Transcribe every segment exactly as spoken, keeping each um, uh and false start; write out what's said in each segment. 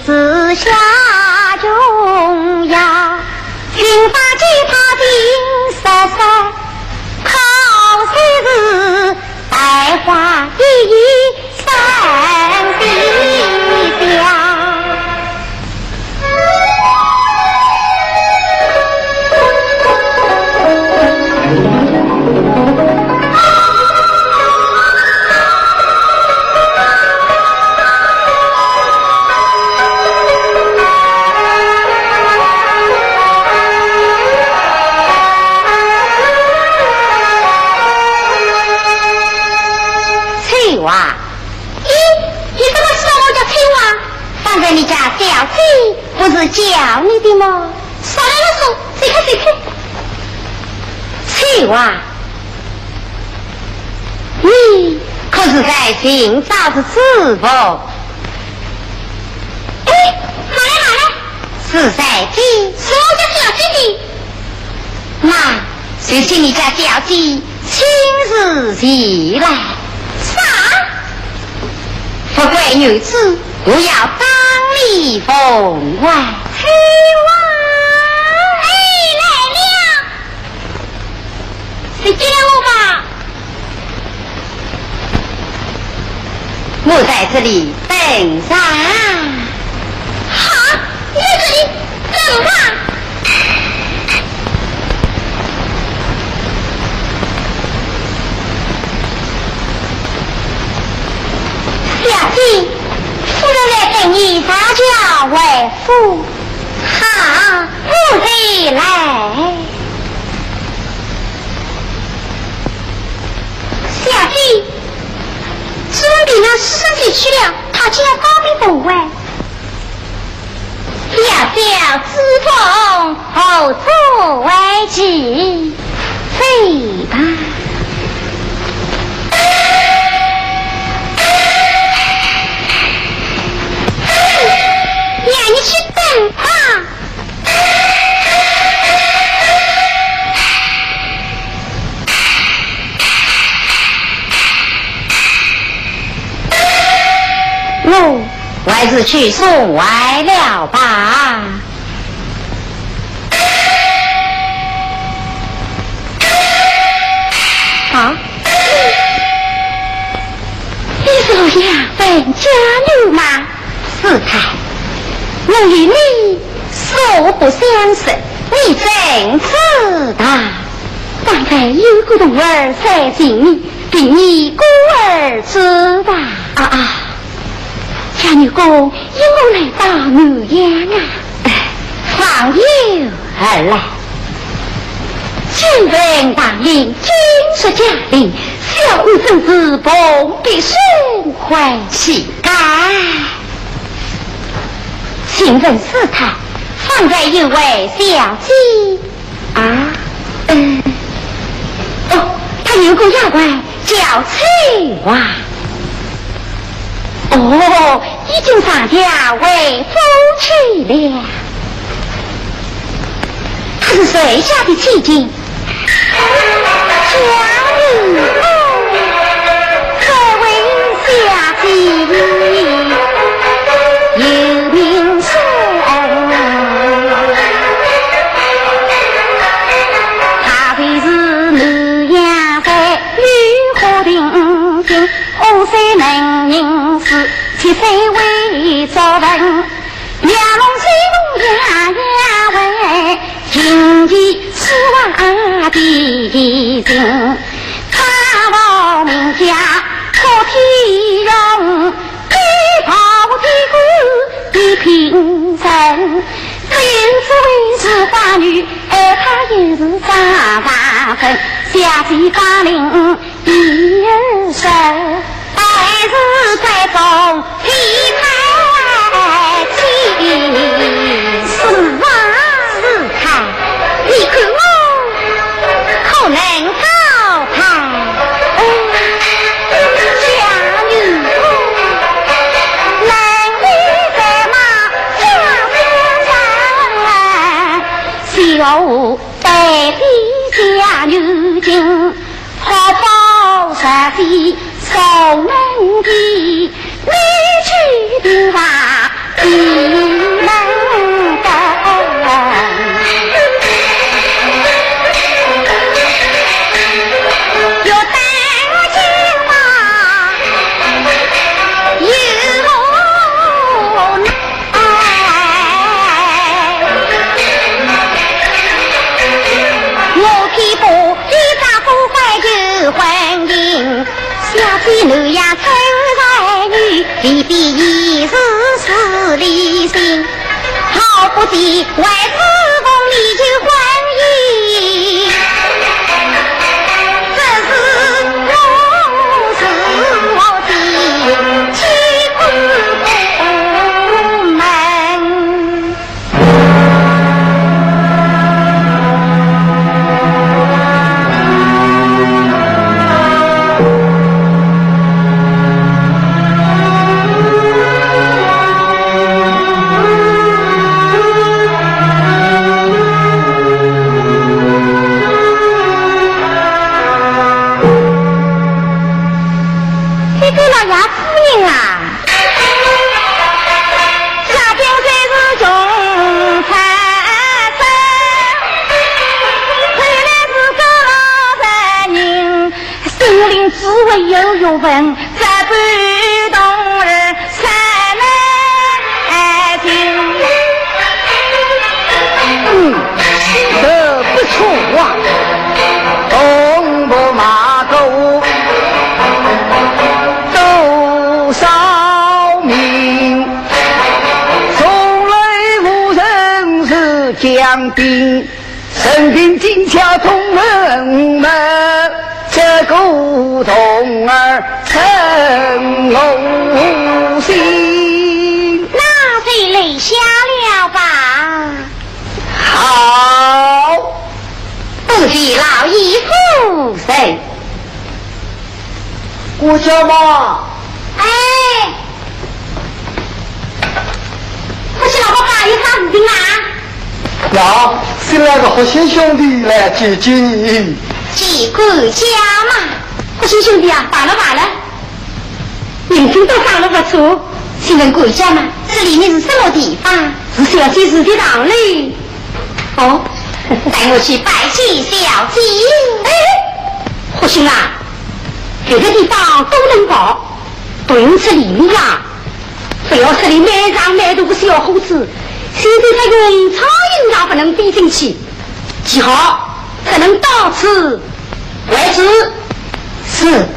四下穷呀，金发吉他金色色，可惜是百花一一生西厢。 翠华，咦，你怎么说我叫翠华？方才你家小姐不是叫你的吗？少来啰嗦，走开，走开。翠华，你可是在寻找着主仆？哎，慢来，慢来。是谁的？是我家小姐的。那就请你家小姐亲自前来。啥？不管女子，我要当面奉还。翠华，哎，来了。 你见我吧。我在这里等着。好，你在这里等吧。小姐，夫人来等你，大家回府。 好，我再来。小姐，朱文平那书生去了，他就要告别不回。小小之痛，何足为奇？走吧。让你去等吧。 我还是去送还了吧。啊？你是洛阳汾家女吗？ 师太，我与你素不相识，你怎知道？方才有个童儿在寻你，凭你故而知道。啊啊，家女姑，因何来到南阳啊？访友而来。 久闻大名，今日驾临，小女真是蓬荜生辉。岂敢。请问师太，方才有位小姐？啊？嗯。哦，她有个丫鬟 叫翠华。哦，已经上轿回府去了。她是谁家的千金？家里哦，这位小姐有名声。她就是南阳山 有花定金，五岁能吟诗，七岁会作文。描龙水凤样样会，琴棋书画的情。她的名叫柯天荣， 一朝天官一品人，只因这位是花女，而她又是张大人。小姐芳龄已二十，还是在中年才起。是啊，是啊，你看我 可能高攀。哎，家女，能力在马家身上，小无代替家女情，好报实际送门第，你去定吧。第一是势利心，好不的，为子奉你就欢喜。这是我是我的妻子过门。 这个老爷夫人啊， 家境虽是穷出身，虽然是个老实人，心灵只为有学问，这般童儿三难寻。嗯，这不错啊，童仆马狗多少名。 从来无人是将兵，任凭金甲铜门，这个童儿真无心。那就留下了吧。好，多谢老爷夫人。 顾家嘛。哎，夫妻老伯伯有啥事情啊？呀，新来的霍兴兄弟来接见你。见管家嘛。霍兴兄弟啊，罢了罢了，名声倒长了不错。请问管家嘛，这里面是什么地方？是小姐住的堂楼。 哦，带我去拜见小姐。哎，霍兴啊，别的地方都能跑，独是里面啊，不要说你蛮长蛮大个小伙子，现在他用苍蝇也不能飞进去。记好，只能到此为止。是。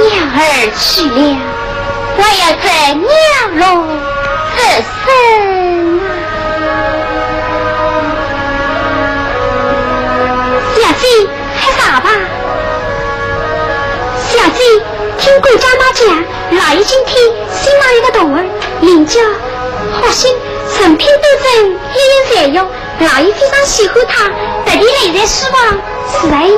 娘儿去了，我要怎样落这身啊？小姐，喝茶吧。小姐，听管家妈讲，老爷今天新买一个童儿，名叫好心，成品都正，一应善用，老爷非常喜欢他，特地来在书房示爱你。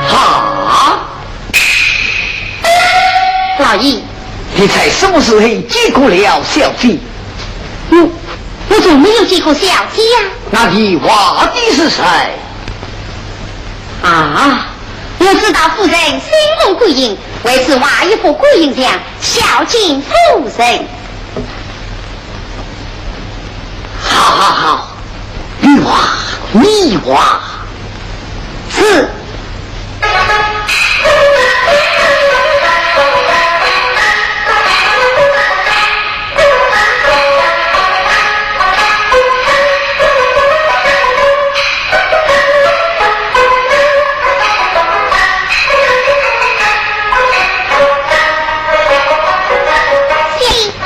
哈！老爷，你在什么时候见过了小姐？我，我从没有见过小姐呀。那你画的是谁？啊，我知道夫人心中观音，为此画一幅观音像，孝敬夫人。好好好，你画，你画。是。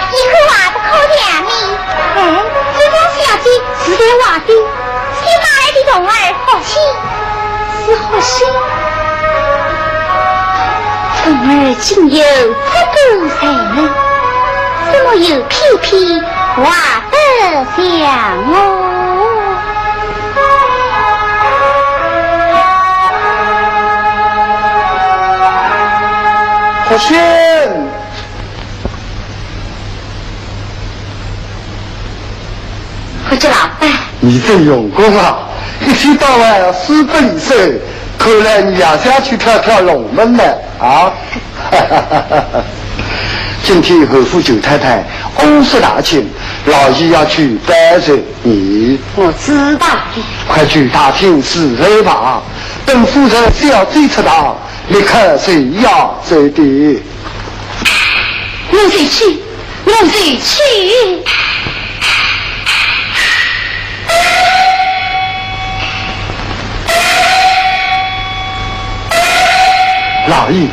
你看还不可怜呢。哎，这个小姐是在画的，新买来的童儿好心，是好心。童儿竟有这般才能，怎么又偏偏画得像我？好心。 何家老板。你真用功啊！一天到晚书本里搜，看来你也想去跳跳龙门呢，啊？今天侯府舅太太翁氏大庆，老爷要去拜寿你。我知道的。快去打听是谁吧，等夫人小姐出堂，立刻随要走的。 我就去，我就去。老爷，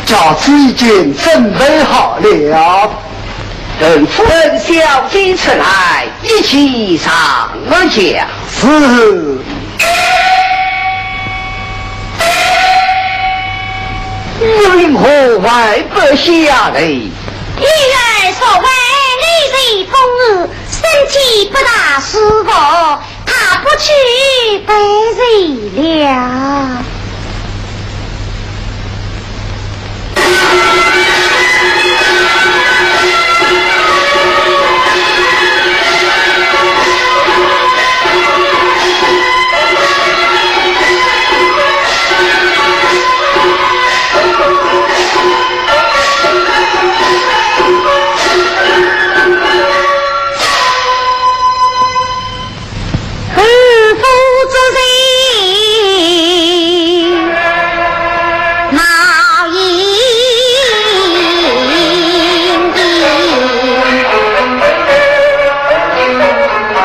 轿子已经准备好了。等夫人小姐出来，一起上轿。是。 玉林河外不下来。女儿昨晚雷阵风雨，身体不大舒服，她不去拜寿了。 何苦作罪，闹盈盈。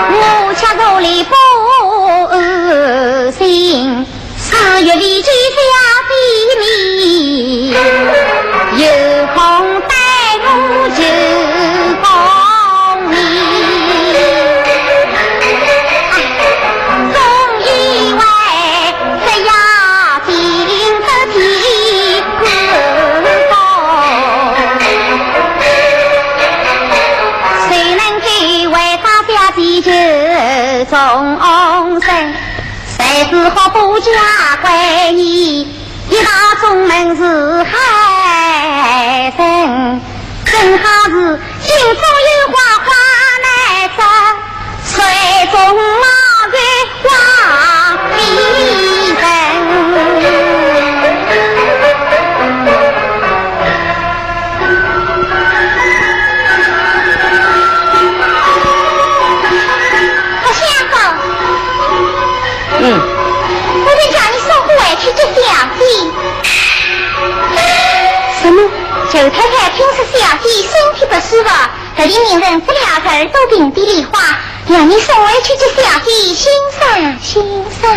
我家做里不安心， 三月里见小姐面，有空待我就功名。总以为这夜景得天官封，谁能够为大小姐求中身？ 谁知好不家闺女，一到中门是害人，正好是心中有花花难师傅，特地命人折了十二朵并蒂梨花，让你送回去给小姐欣赏欣赏。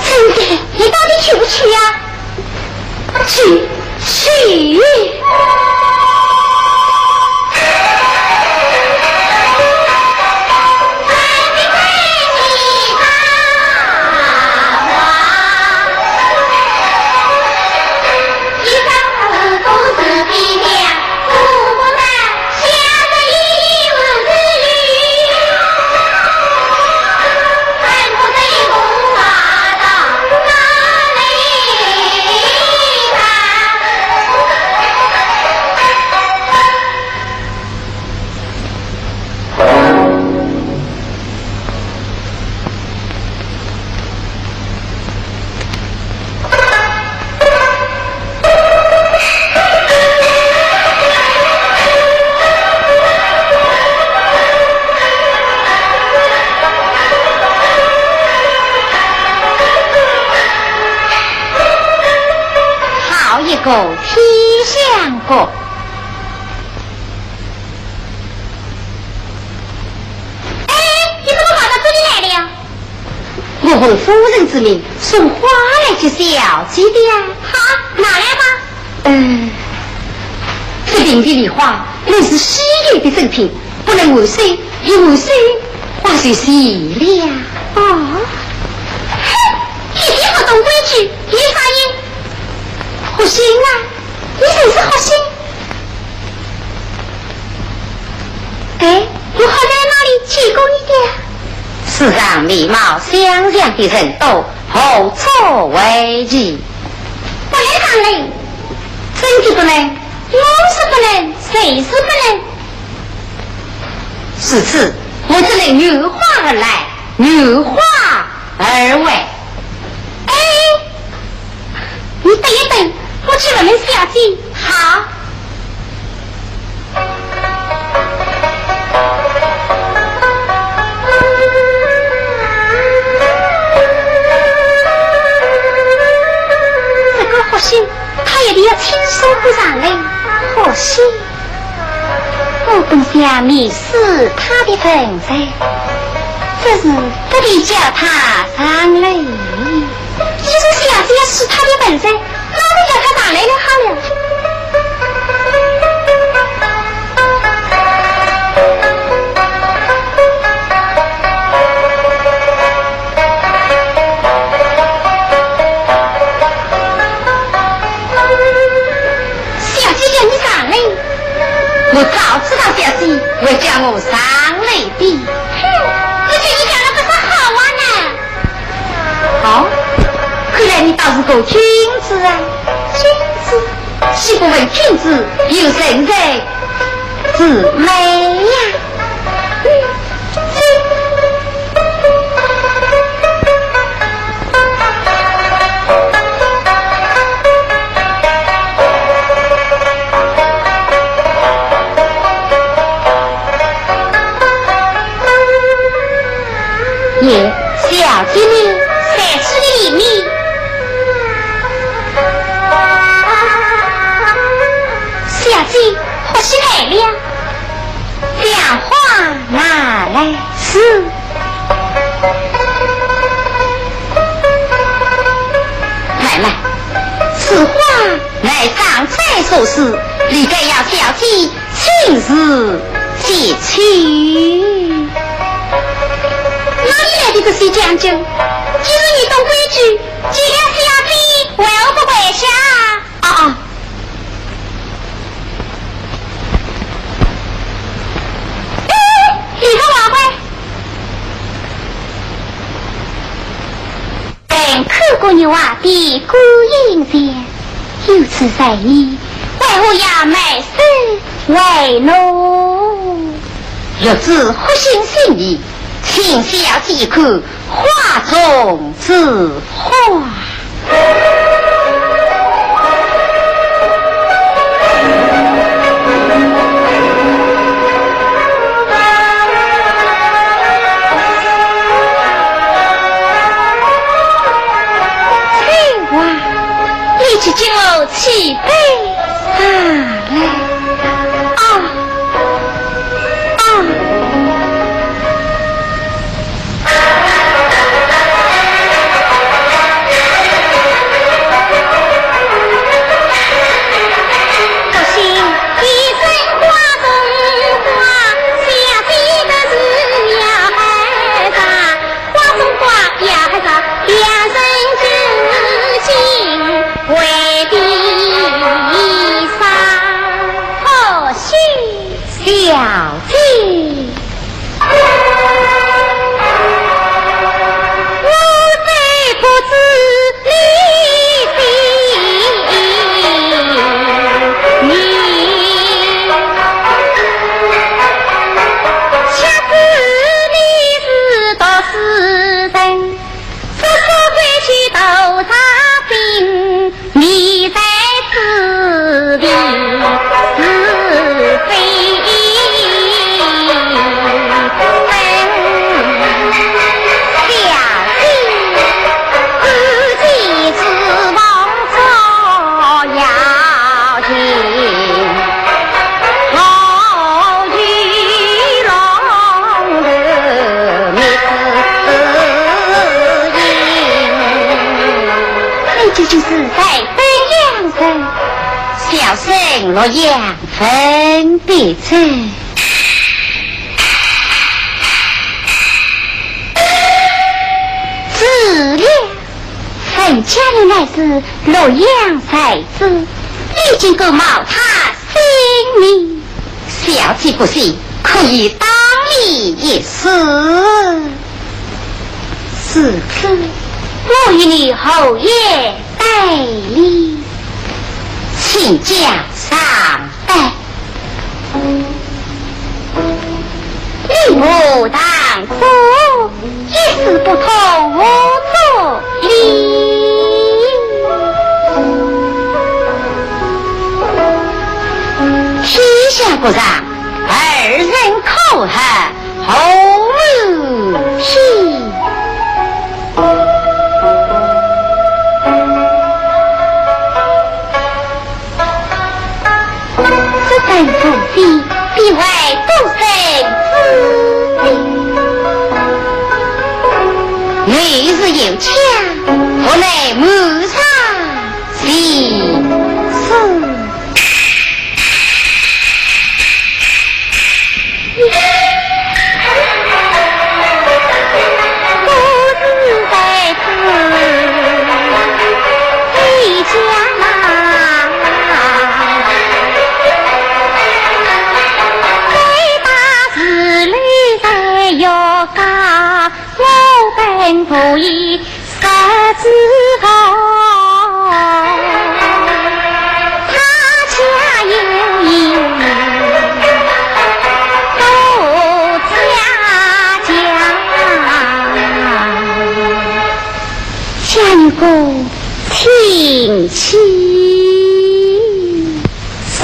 真的，你到底去不去呀？去，去。好一个天香阁！哎，你怎么跑到这里来了呀？ 我奉夫人之命送花来给小姐的呀。好，拿来吧。嗯，这并蒂梨花乃是稀有的珍品，不能换手，一换手花就谢了。哦，哼，你也不懂规矩，你啥人？我姓啊。 你真是好心。哎，我好在哪里见过你的？世上面貌相像的人多，何足为奇？不能上来。真的不能？我是不能，谁是不能？如此，我只能原话而来，原话而回。哎， 你等一等，我去问问小姐。好。这个霍兴，他一定要亲手补上来。霍兴。 我本想密使他的文才，只是不便叫他上来。既然小姐使他的文才，那就叫他上来了好了。 小姐叫你上来。我早知道小姐会叫我上来的。哼，我叫你讲了不是好话呢。哦，看来你倒是个君子啊。君子？岂不问君子有人才之美呀？ 耶，小姐呢？在此里面。小姐，霍兴来了。 将花拿来。是。奶奶，此花乃张岱所赐，理该由小姐亲自接去。哪里来的这些讲究？既然你懂规矩，见了小姐为何不跪下？啊啊！ 哎，你看我快！但看过玉华的观音像，有此善意，为何要卖身为奴？欲知霍兴心意，请小姐看 花中之花。翠花，你去给我沏杯茶来。啊，洛阳分别哉。子良，分家人乃是洛阳才子，你竟敢冒他姓名？小姐不信，可以当面一试。如此，我与你后言。 代理，请教上拜。你我当初一死不同无主哩。天下国上，二人可合？ 后母亲。这等夫妻，必为多生子女。你是有巧，何奈母上 是，是。家女公，请起。 是。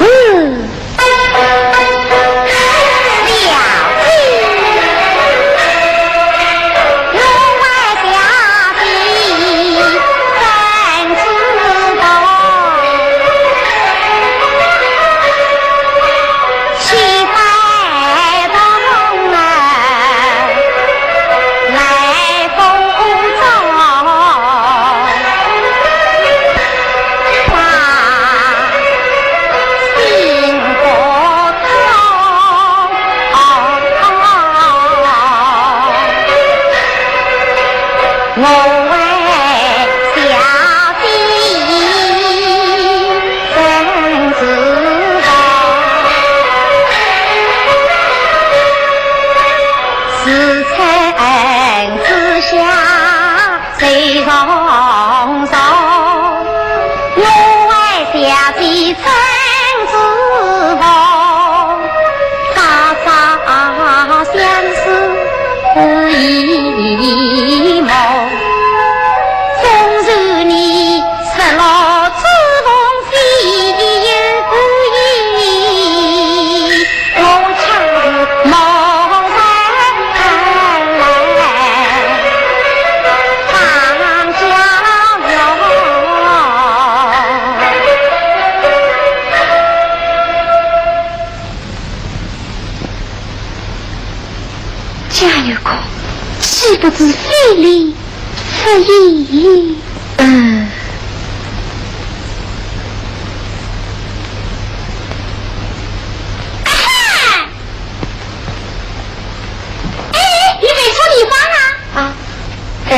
家女公，岂不知非礼勿义？嗯。啊哈！哎，你认错地方了。啊，哎，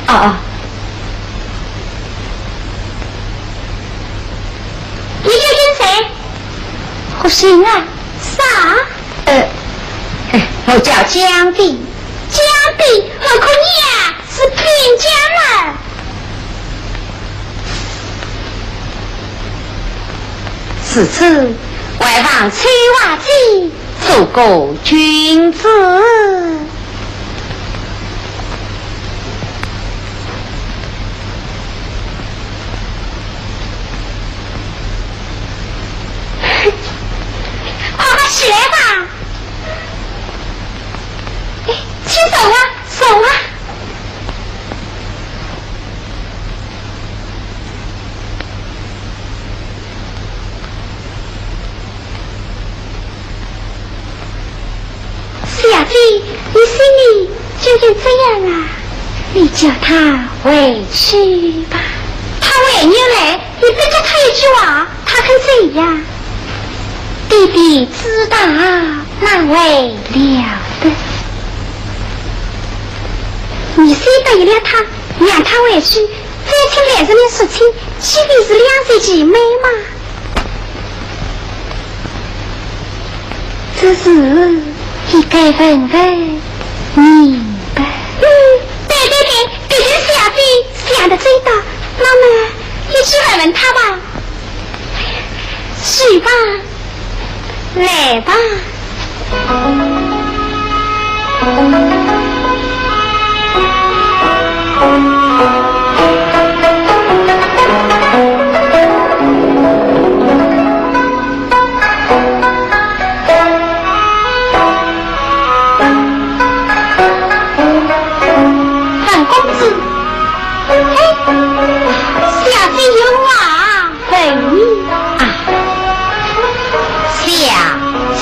哦，哦。你究竟谁？我姓啊。啥？ 呃，哎，我叫江碧。江碧，我看你呀，是贫家人。自此，外房秋华记，做个君子。快快起来吧。 哎，请坐啊，坐啊。小姐，你心里究竟怎样啊？你叫她回去吧。她还没有来， 你不叫她一句话，她肯走呀？你的知道哪会了得？你先答应了他，让他回去，再请来人来说亲，岂非是两全其美嘛？这事你该问问明白。嗯，对对对，的确是小姐想得周到。那么，你去问问他吧。去吧。 来吧。本公子，哎，小姐有话。 问你啊，小姐，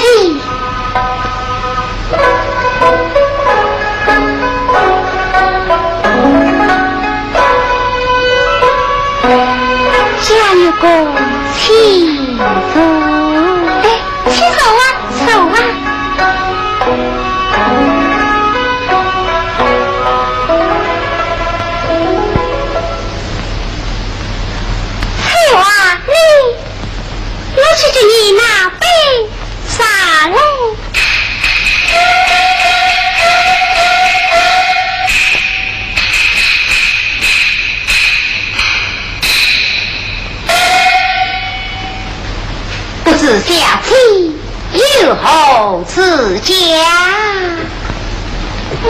家有个请坐。哎，请坐啊，坐啊。 翠花，你，我去给你拿杯茶来。不知小姐 有何指教？我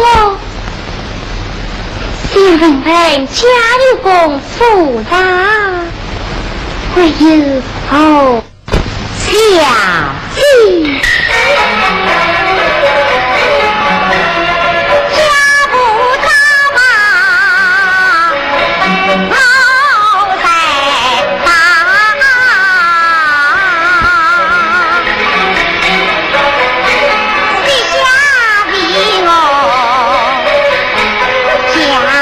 想问问家有公夫人，会有何指教？ 是啊，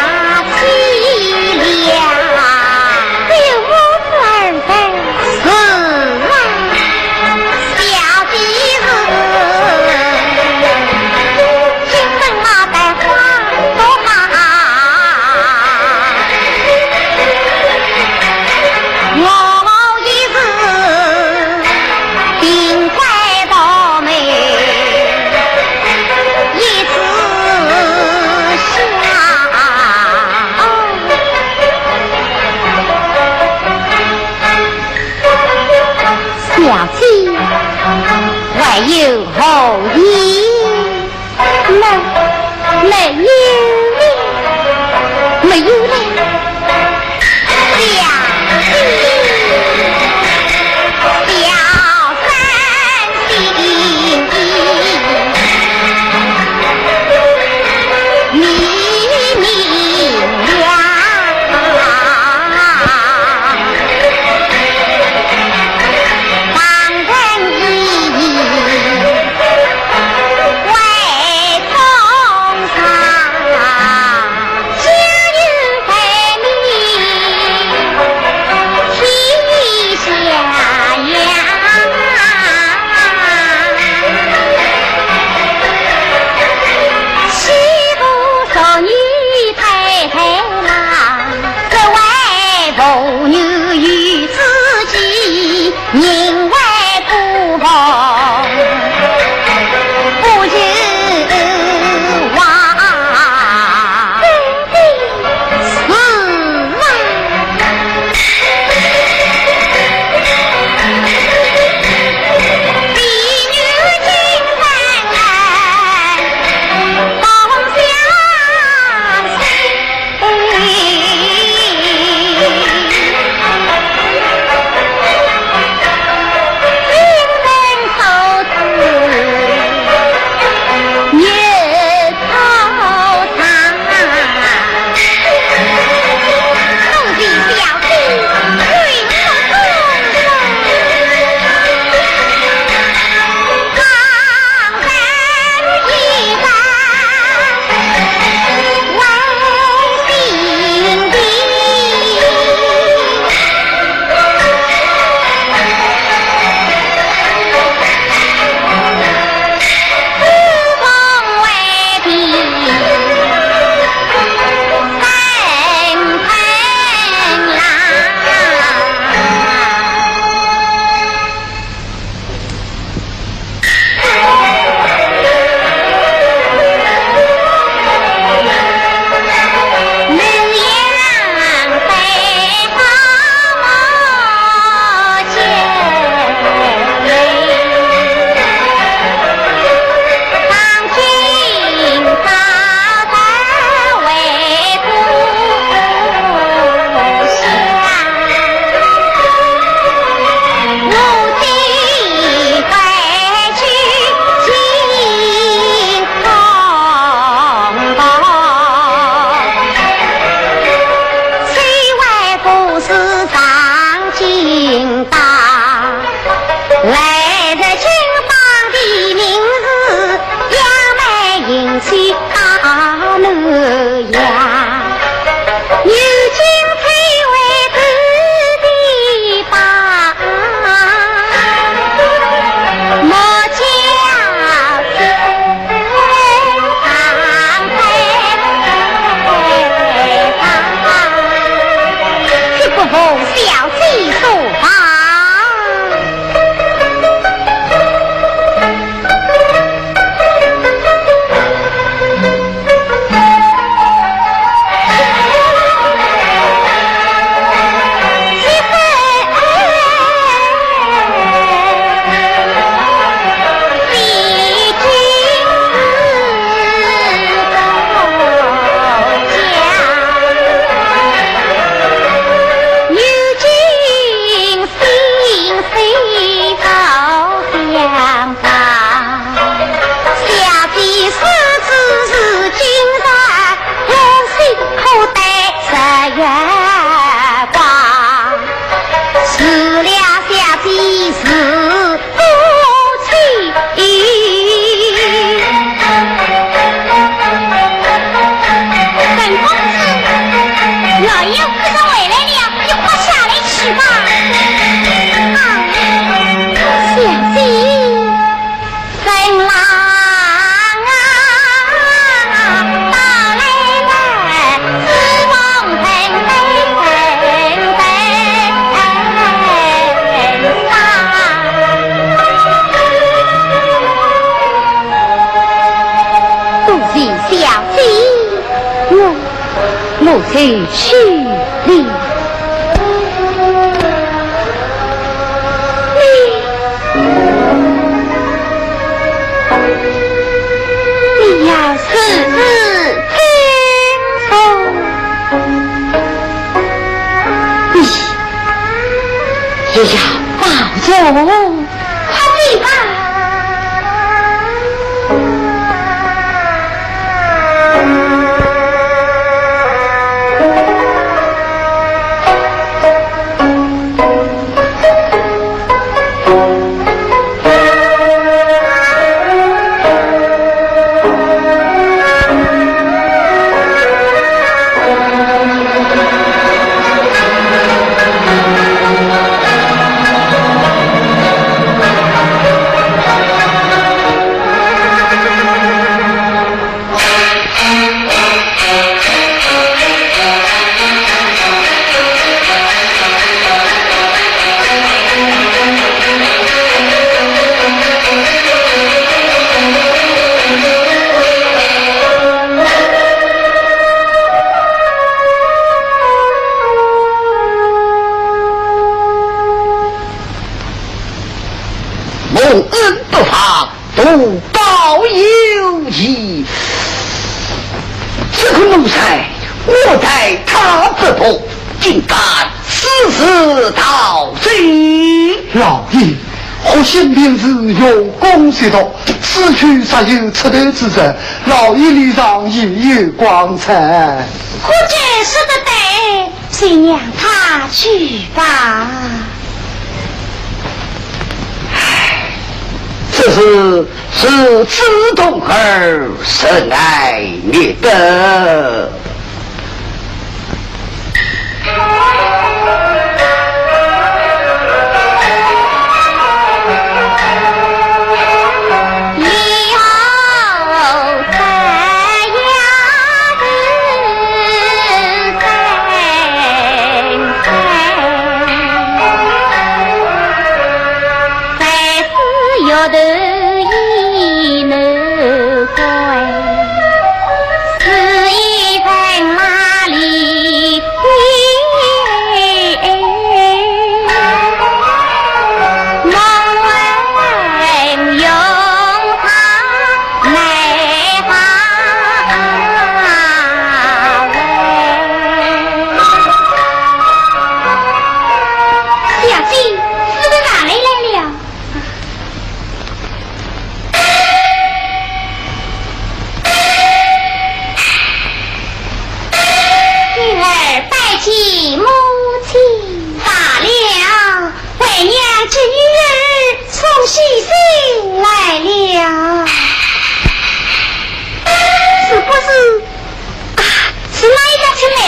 小姐是，金粉马带花朵花，我也是。 定规道门一枝香。小姐，还有何言？ 没，没有了。没有了。小姐，小生心意你明了。这不奉小姐所望。 心事照相吧。小姐是知是今日，我心可得十月光。除了小姐是不起。陈公子，老爷要快回来了。 你快下来去吧。啊，小姐。多谢小姐，我 我就去了。你，你要自知清楚，你也要保重。 快去吧。蒙恩不忘，图报有疑。这个奴才，我待他不薄，竟敢私自盗贼。老爷，霍兴平是用功学读，此去若有出头之日，老爷脸上也有光彩。或者说得对， 就让他去吧。唉，只是自知童儿，实乃灭德。 月头已难归，是一番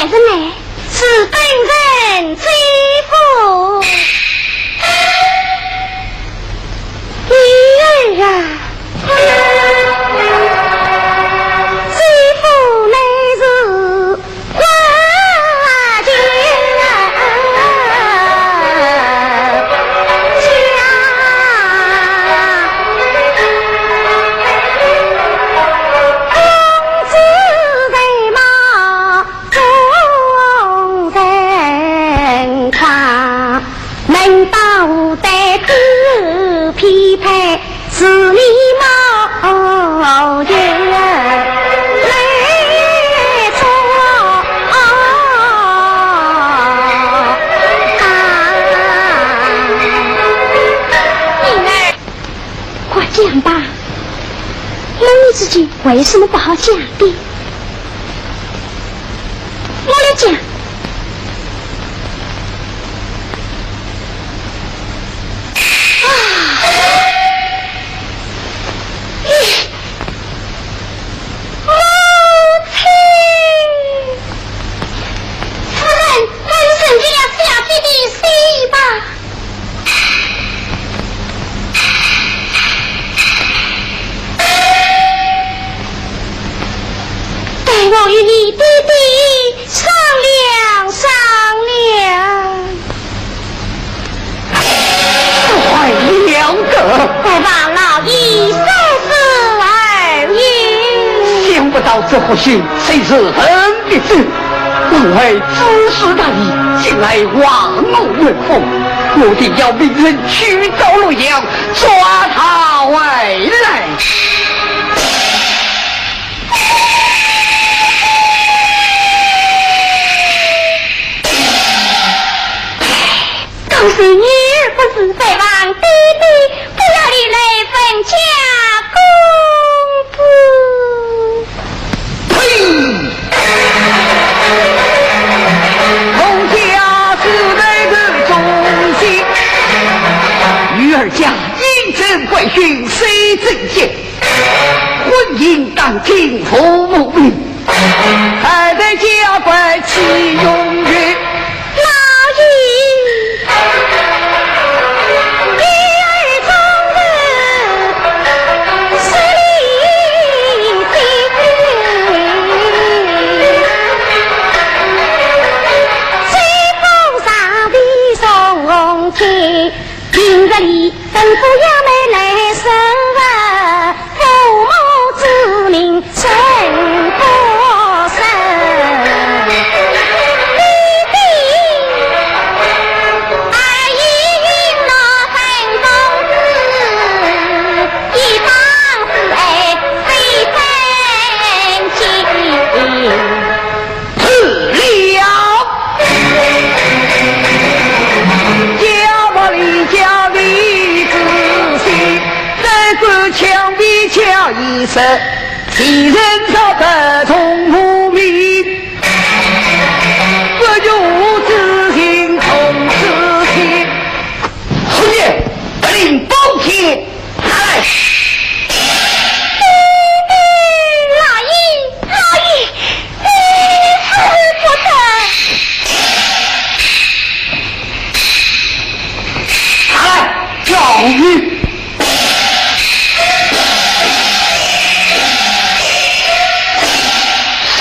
人呢？是本人周府。女儿啊，周府乃是花家将，公子在吗？ 众人看，难道无得知匹配是你吗？有人来说啊。女儿，快讲吧，母女之间为什么不好讲的？ 我来讲。啊！咦，母亲！夫人，还是人家小姐的事吧。 待我与你爹爹商量商量。不会了的。还望老爷三思而行。想不到这福星虽是很必至， 我儿知书达理，近来望我有功，我定要命人去到洛阳，抓他回来。告诉女儿不是，还望爹爹不要立来分家公子。 呸！洪家世代的忠心，女儿家因政官巡谁正见？婚姻当听父母命，海外家官岂容允？老爷，女儿终日 侯爷，带领宝剑拿来。老爷，老爷，你死不得。拿来，老爷。 是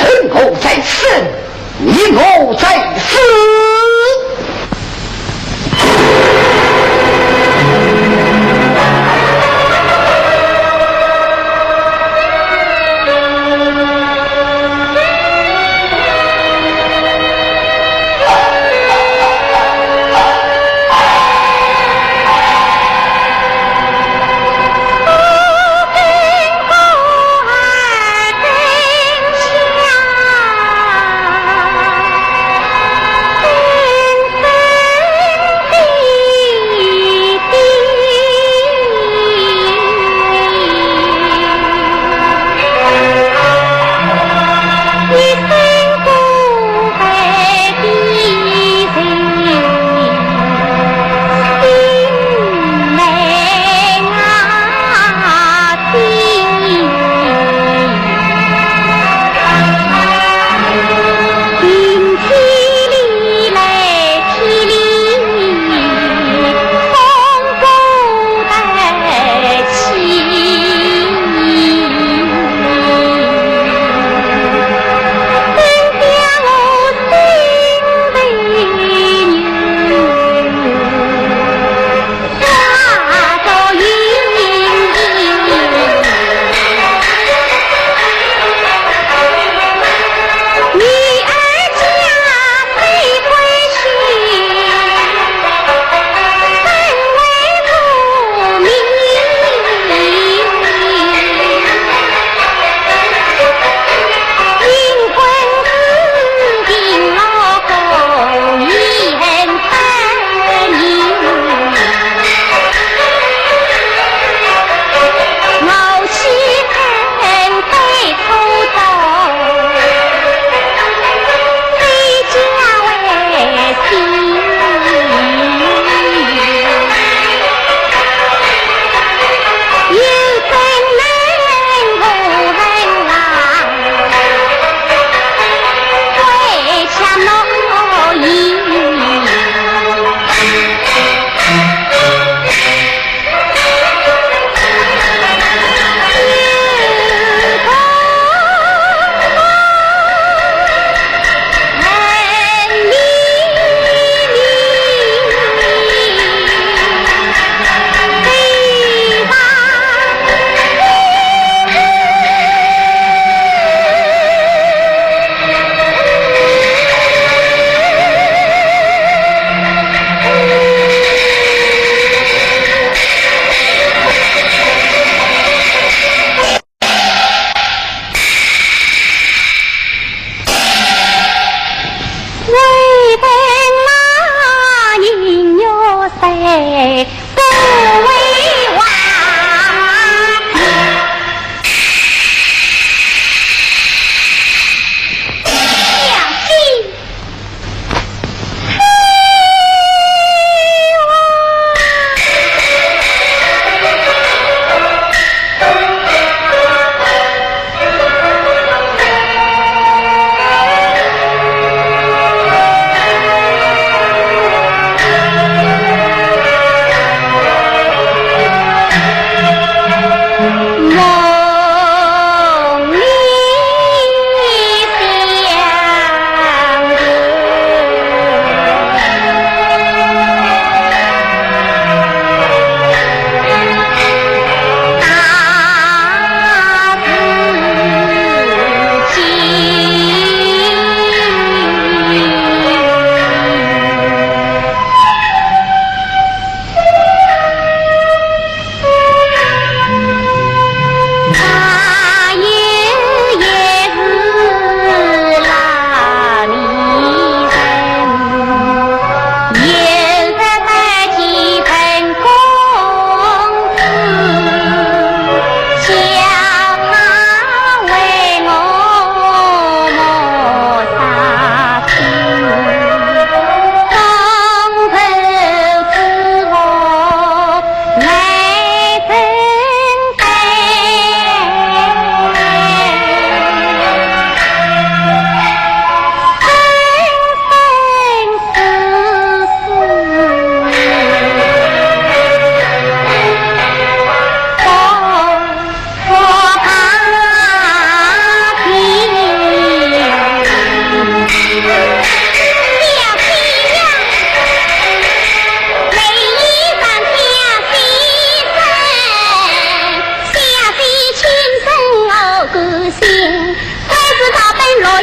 洛阳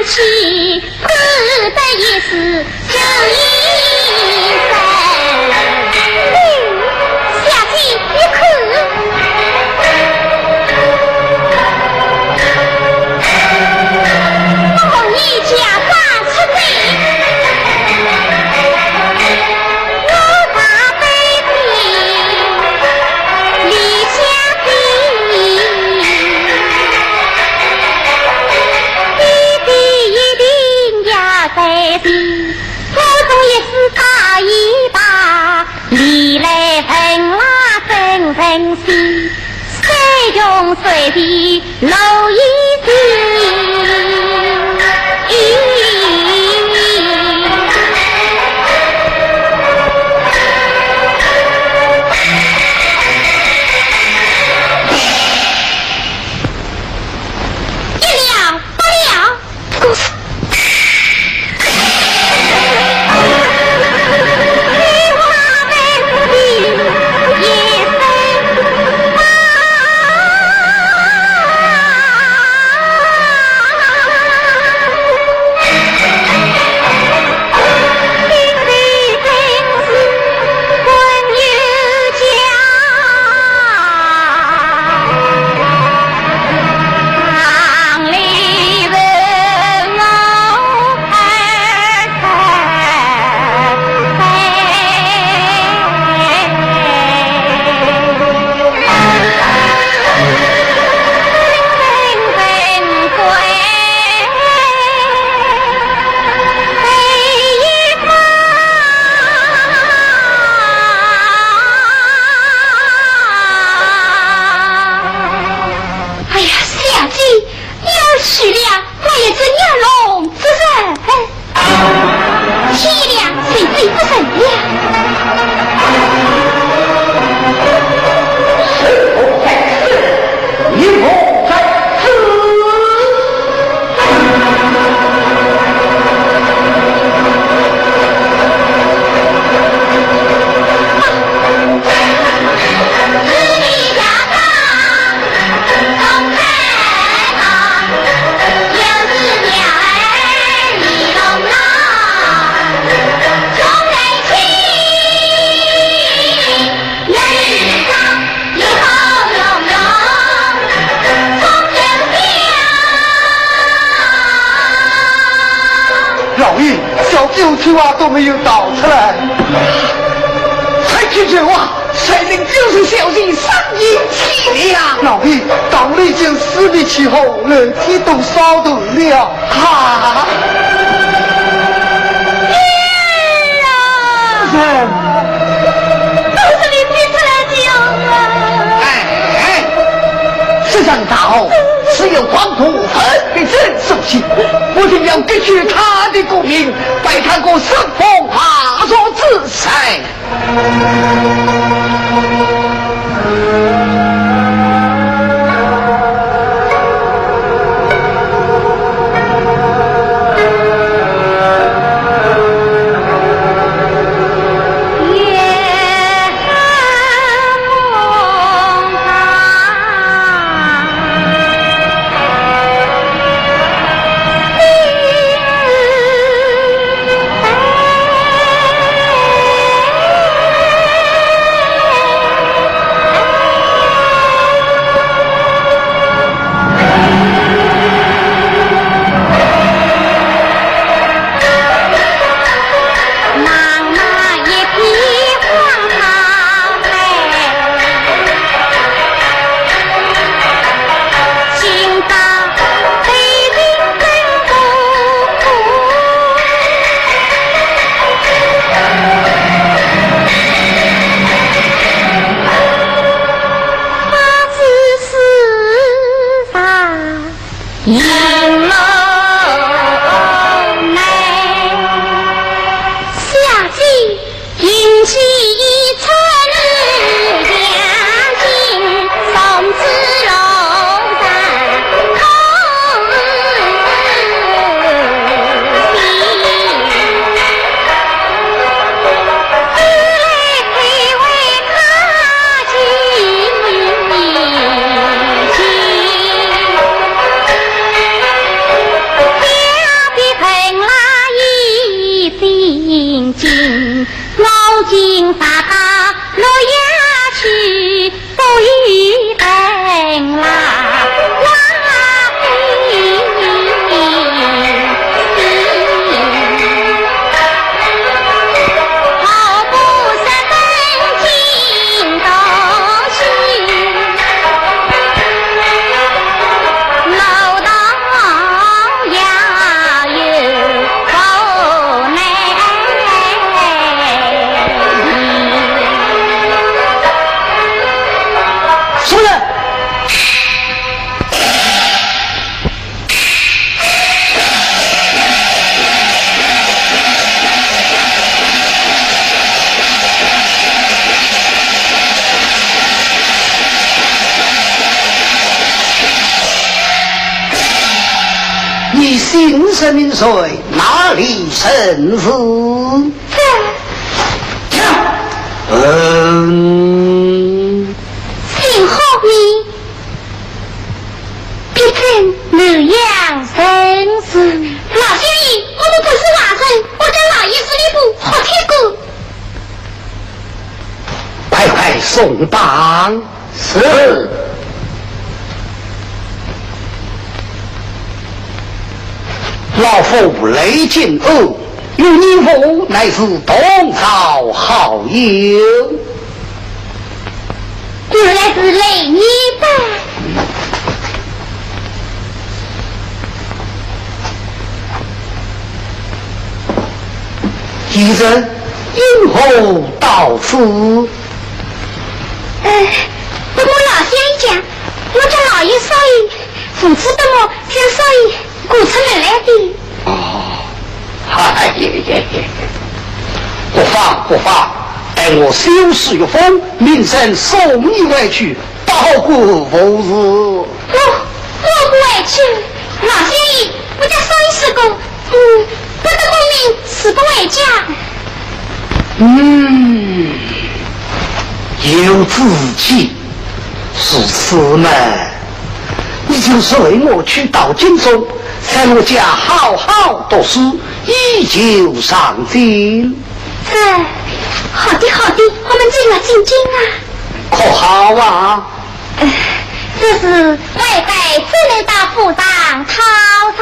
去，只得一时就一生。哎，小姐，你看，我奉你家法出征，我大背地里向的。 弟弟一定要在前，我总也是打一打，你来问啦问问西，谁用谁的路一定。一了不了。哎呀，小姐，你要死了，我也是月龙之人。天亮，谁追不成了？谁不在此？你不在此。 老爷，小姐和秋华都没有逃出来。快去求啊！谁能救出小姐上天去了？老爷，当日已经四面起火，楼梯都烧断了。啊！ 夫人。都是你逼出来的呀！哎，哎，世上大祸，只有狂徒文必正所起，我定要革去他的功名，拜他个顺风破浪之神。你姓甚名谁，哪里人氏？这，嗯，姓何名？ 别镇南阳人氏。老相爷，我们不是外人，我家老爷是吏部，好听过。快快送榜。是。老夫雷进安，与你我乃是同朝好友。 原来是雷年吧？今日因何到此？呃，不瞒老相爷讲，我家老爷少爷父子不睦，将少爷赶出门来的。哦，哎呀呀呀！不妨，不妨，待我修书一封，命人送你回去，保管无事。我，我不回去。老相爷，我家少爷说过，嗯，不得功名誓不回家。嗯，有志气，如此嘛，你就随我去到京中，在我家好好读书，以求上进。这，好的，好的，我们就要进京啊。可好啊？呃，这是外带，只能到府上讨饶。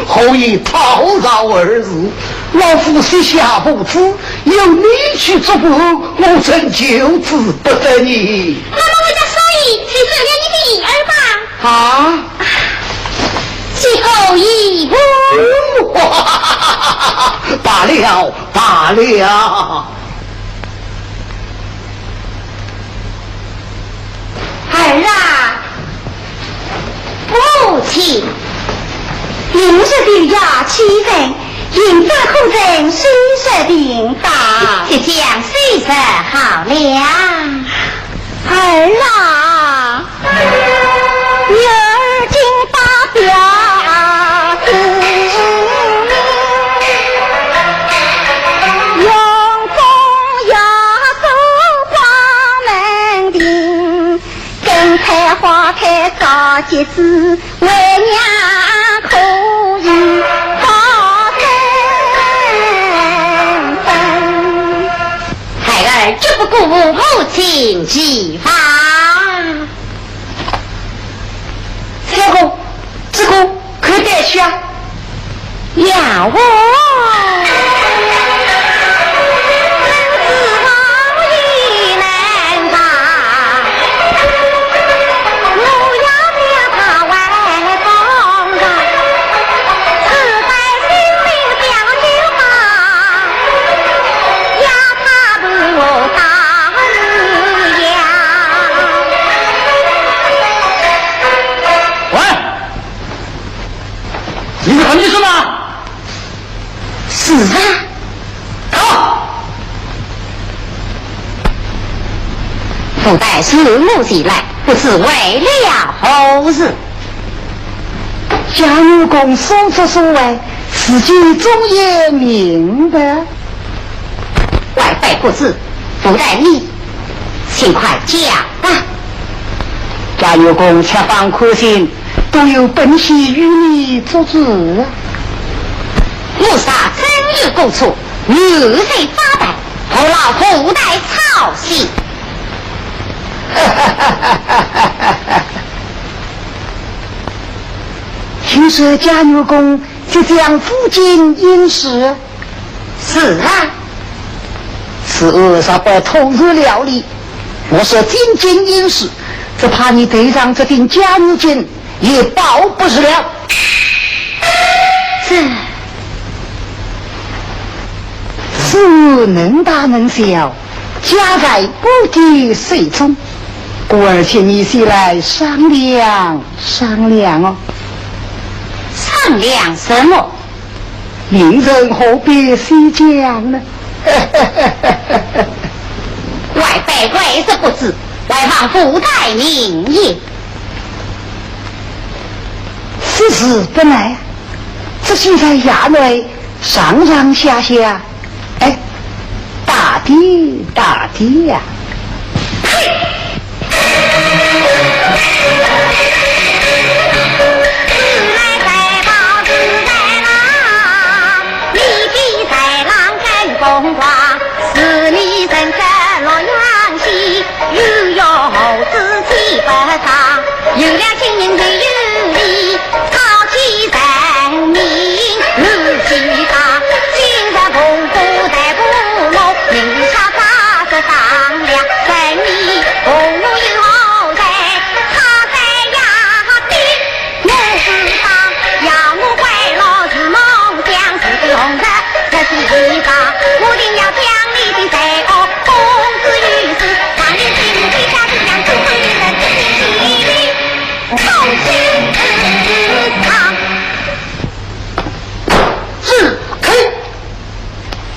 何以讨饶二字？老夫膝下无子，有你去做伴，我怎求之不得呢？那么我家少爷就收了你的女儿吧。啊？岂可以？罢了，罢了。 儿啊，母亲。明日就要起程，行装可曾收拾停当？即将收拾好了。儿啊，女儿敬拜表姊，容中要做花门庭， 跟开花开着结子，为娘可以好生生。孩儿绝不辜负母亲期望。相公，这个 可得下。呀，我。喂！ 你是何秘书吗？是啊。走。府带传我前来，不知为了何事？嘉元公所作所为，事情总也明白。 外带不知，不待你，请快讲吧。嘉元公且放宽心，都有本县与你作主。我啥真有过错，有谁发白，何劳府带操心？听说嘉元公即将赴京应试？ 是啊。此案若不突然料理，我说进京应试，只怕你头上这顶甲乙丙也保不住了。这，此案能大能小，皆在我的手中，故而请你先来商量商量哦。商量什么？ 令人何必细讲呢？外带为什不知，还望府带明言。此是不难，只需在衙内上上下下，哎，打点打点呀。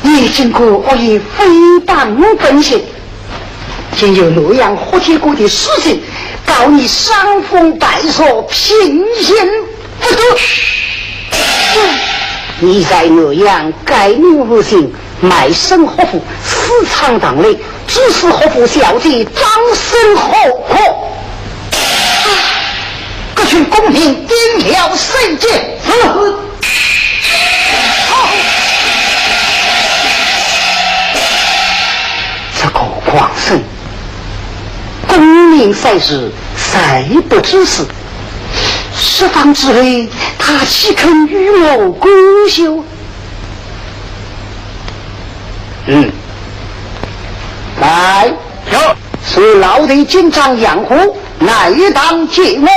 你竟敢恶意诽谤本县， 竟有南阳霍天官的书信，告你伤风败俗，品行不端。你在南阳改名换姓，卖身霍府，私闯堂楼，指使霍府小姐张生何苦？各取功名，定了身罪。是。 这个狂僧，功名三世，谁不知晓？释放之后，他岂肯与我干休？嗯，来，有。随老贼进帐，杨虎， 来堂见我。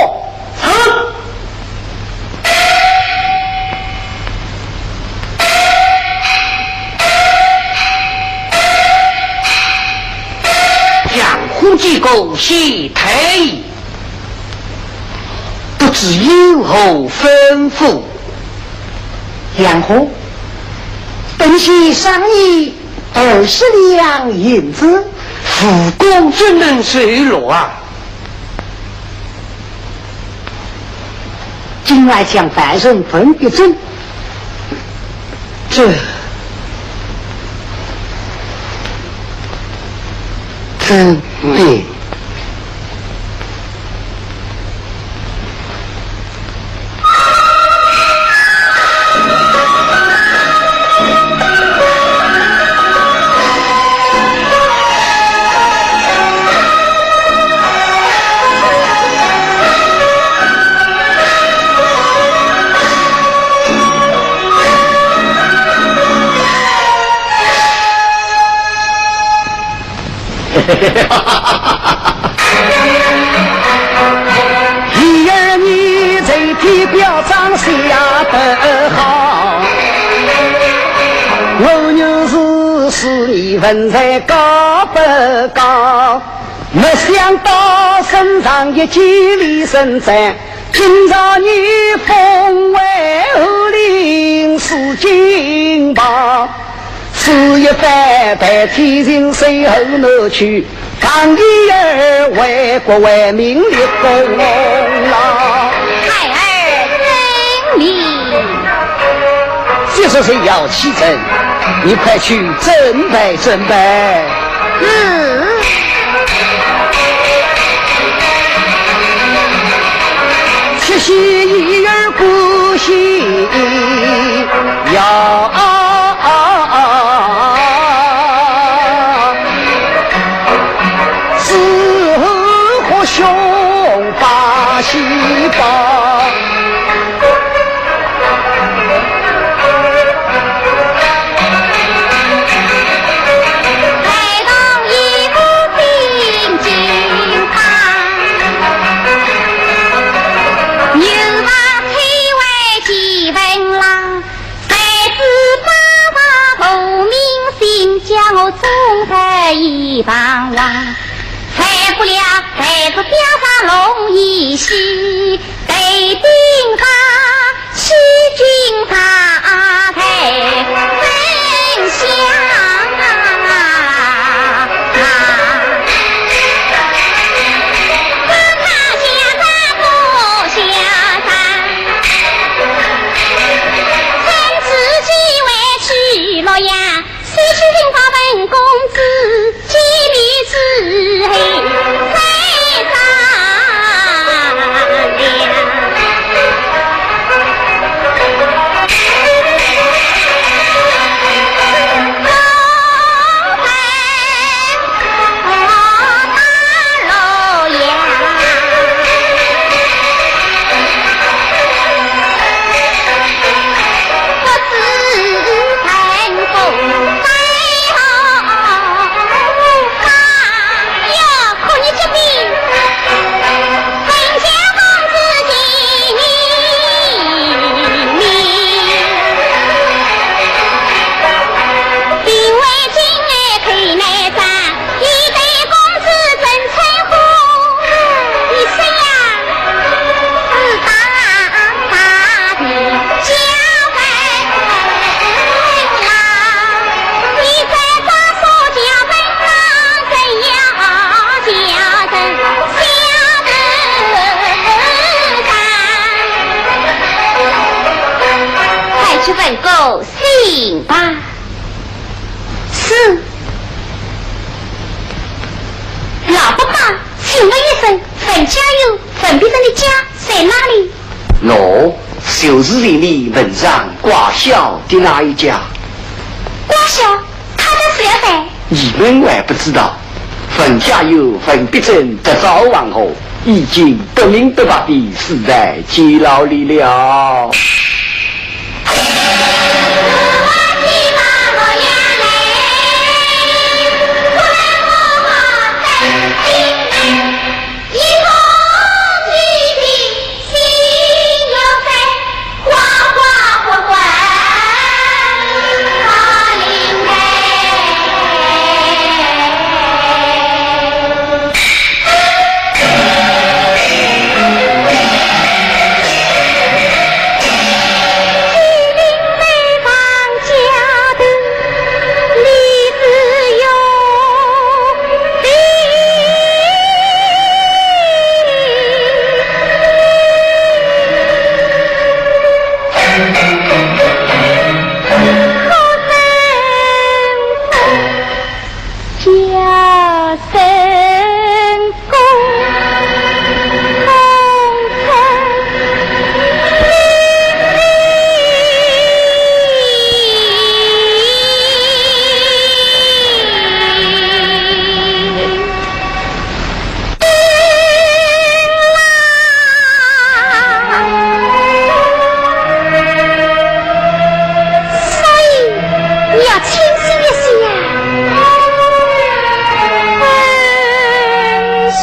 是。杨虎见过县太爷，不知有何吩咐？杨虎，本县赏你二十两银子。武功怎能受落啊？ 今晚将犯人问一问，这，这，哎。 儿女在地表彰下得好，我女是是你文才高不高？没想到身上一件里身在 今朝你封为武林四金榜，此一番代天行谁后脑去，抗你儿为国为民立功劳。孩儿遵命。既是谁要欺朕，你快去准备准备。 是。七夕一儿不喜呀，之后和兄把喜报。哦，姓吧。是。老伯伯，请问一声，樊家有樊必正的家在哪里？喏，就是里面门上挂孝的那一家。挂孝？他的是谁？你们还不知道，樊家有樊必正得早亡后，已经不明不白地死在监牢里了。所以你要清醒一些呀，恩兄。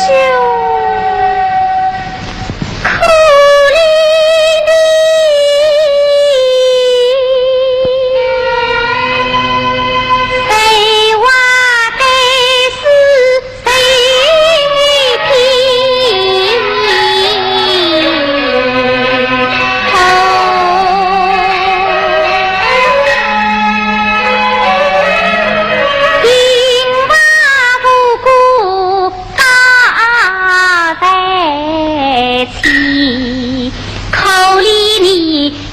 可怜你，谁话得是谁听透。 大财气，可怜你，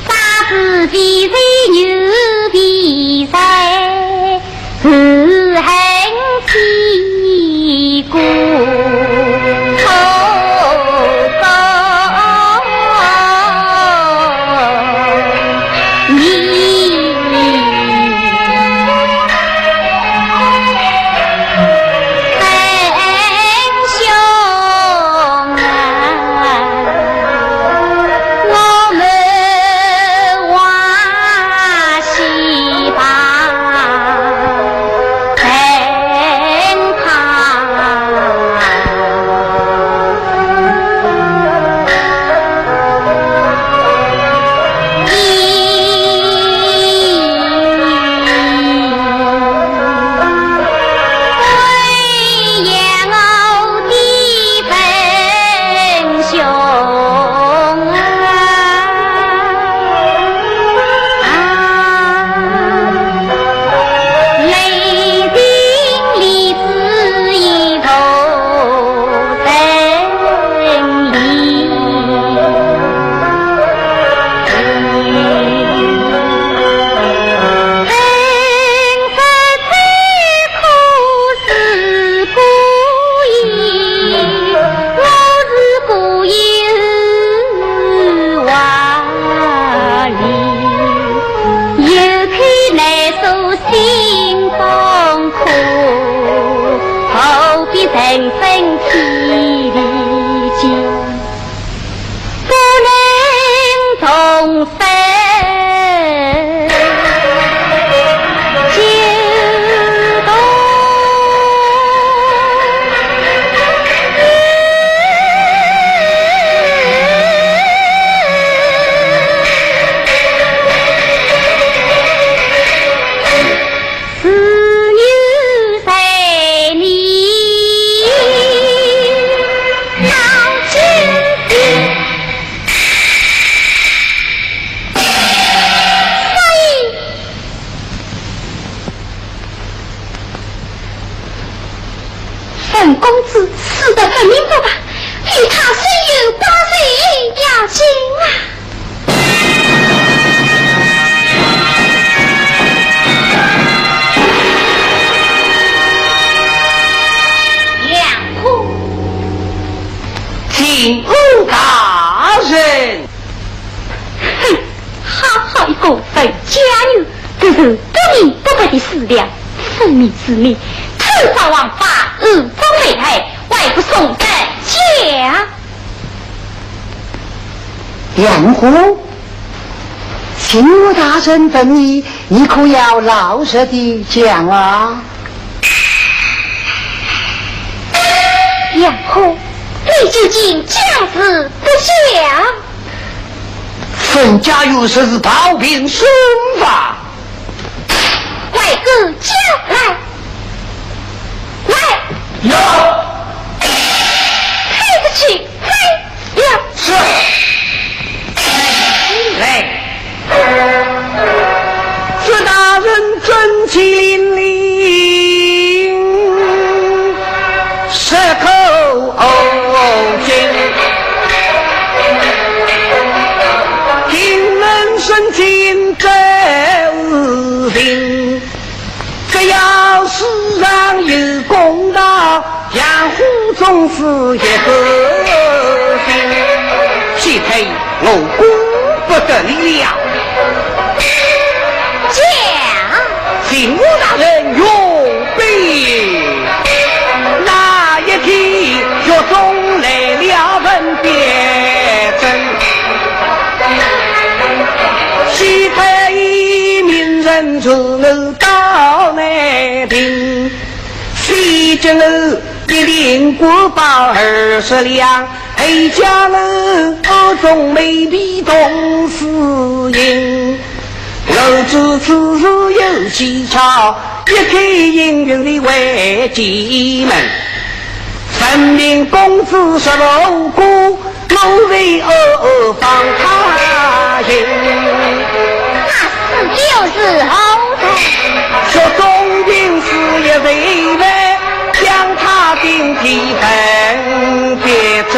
啥事为人有为财，自恨自古。分家女，这是不明不白的事了。分明是你偷盗王法，误伤被害，还不送回家。杨虎，巡抚大人问你，你可要老实地讲啊？杨虎，你究竟讲是不讲？ 分家女实是暴病身亡。快给我讲来！来！有。抬出去！来！有。是。来。朱大人遵命。 我顾不得你了。讲。巡抚大人容禀，那一天狱中来了文必正，西太医命人传我到南庭，西京我一领官报二十两， 哀家儿，我总没比同死人。我知此事有蹊跷，一开应允你回家门。分明公子说无辜，我为何放他行？那死就是好哉。说中军是一位位，将他顶替分别正。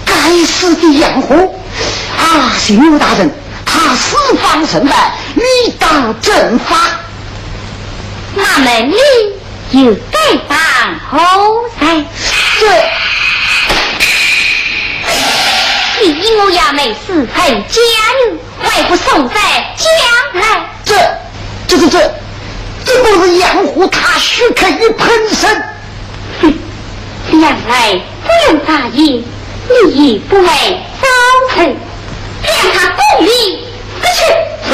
该死的杨虎！啊，巡抚大人，他私访人犯，理当正法。那么你又该当何罪？这，你我也没私分家女， 还不送回家来？这，这，这，这，这不是杨虎他许可一盆参？哼，想来不用打眼，你也不会招惹，让他功名不去。是。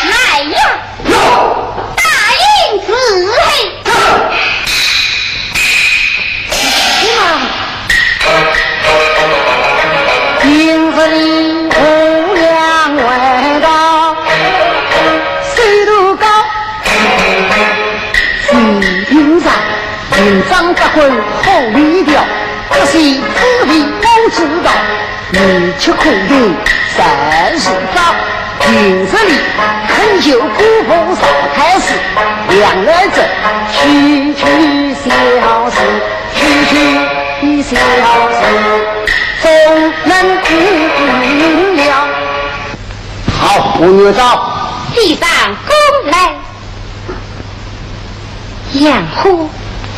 来呀！ 有。大印是谁？是。今日里红娘回到，水都高。是平常，平常不管好里调，这些滋味不知道。 你吃苦的三十招，平日里恳求姑父少太师，两来者区区小事，区区小事，总能了。好，我女招。地上攻来。 杨虎，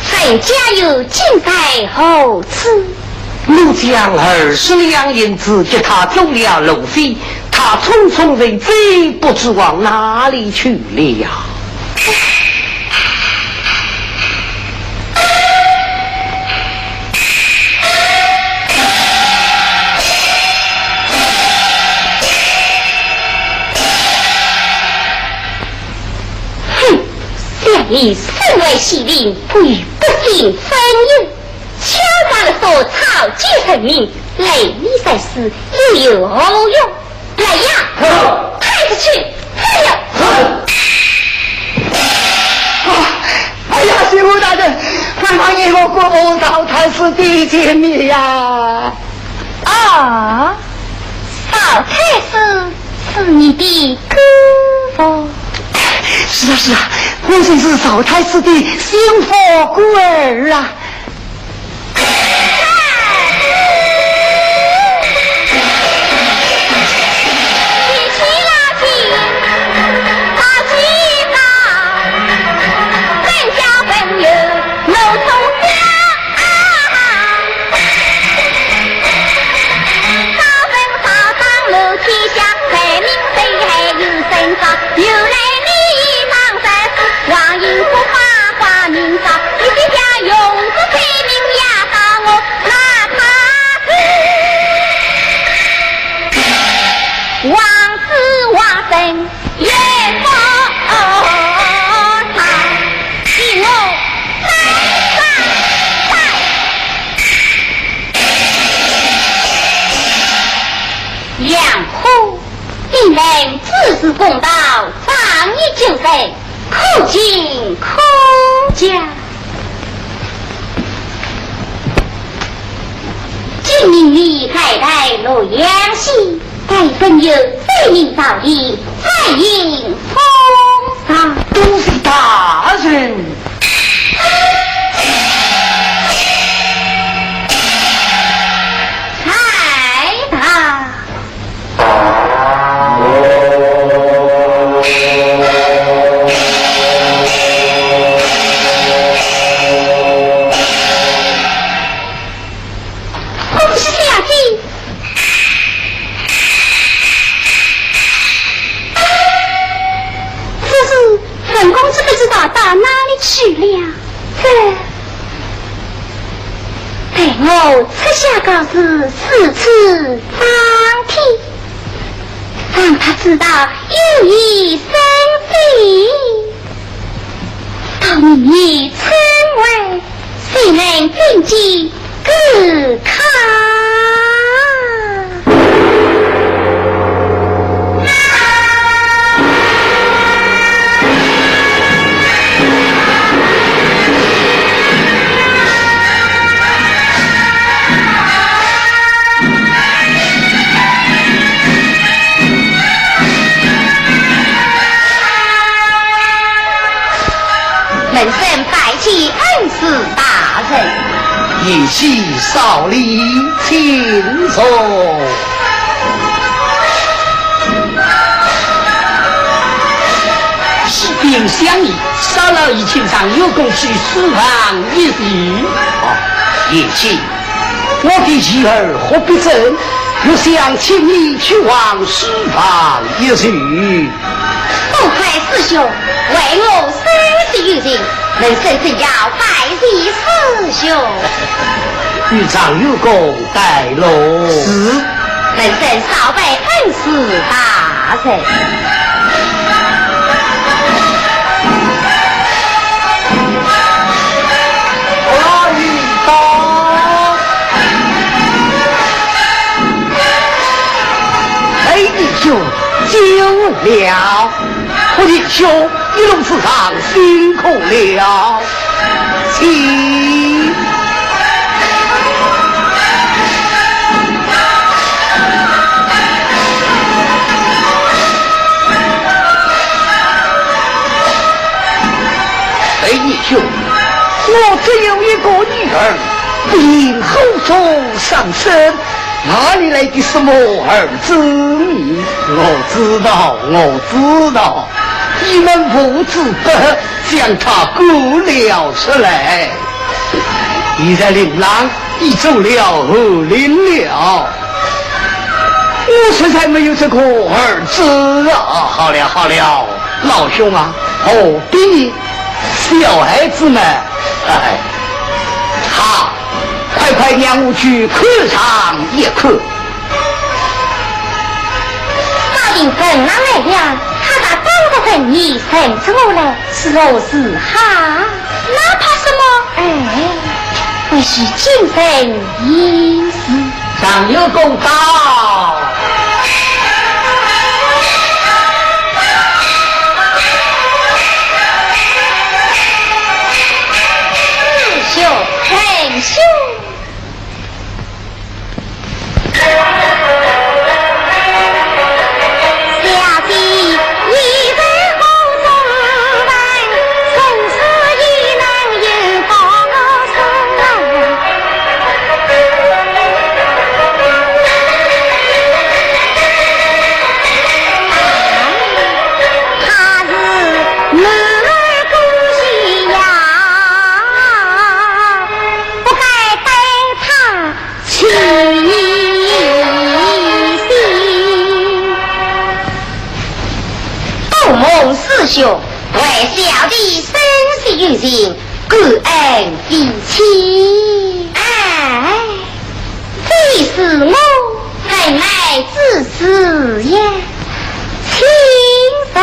分家女今在何处？我将二十两银子给他做了路费，他匆匆人走，不知往哪里去了。 哼，想你身为县令，不与百姓分忧，敲诈勒索草菅人命，赖你在此又有何用？来呀，是。抬出去，来呀！是。啊，哎呀，巡抚大人，快放我姑父少太师的见面呀！啊，少太师是你的姑父？ 是啊，是啊，我正是少太师的心腹孤儿啊。家。今日你来到洛阳县，待本县有罪名朝廷，再行封赏。多谢大人。在堂。 恭喜小姐。只是文公子不知道到哪里去了。这，待我撤下告示，四处张贴，让他知道有意生非。 到明年春回，谁能登基可靠？门生拜见恩师大人。贤婿少礼，请坐。启禀相爷，少老爷请状元公去书房一叙。哦，贤婿， 我的侄儿何必正，我想请你去往书房一叙。多亏师兄为我生死有情，门生正要拜谢师兄。与状元公带路。是。门生少拜恩师大人。 哎，弟兄，久了。我弟兄，一路之上辛苦了。请。 哎，弟兄，我只有一个女儿，不幸火中丧生，哪里来的什么儿子呢？我知道，我知道，你们父子不和，将他赶了出来。 现在令郎已做了和亲了，我实在没有这个儿子啊！好了好了，老兄啊，何必呢？小孩子嘛，哎，好，快快让我去看上一看。 少爷，本王来了，他家当着人面认出我来，是何是好？那怕什么？哎，或许今生有事。状元公到。师兄，仁兄。 多蒙师兄为小弟生死有情，感恩不尽。哎，这是我恩爱之事呀，请坐。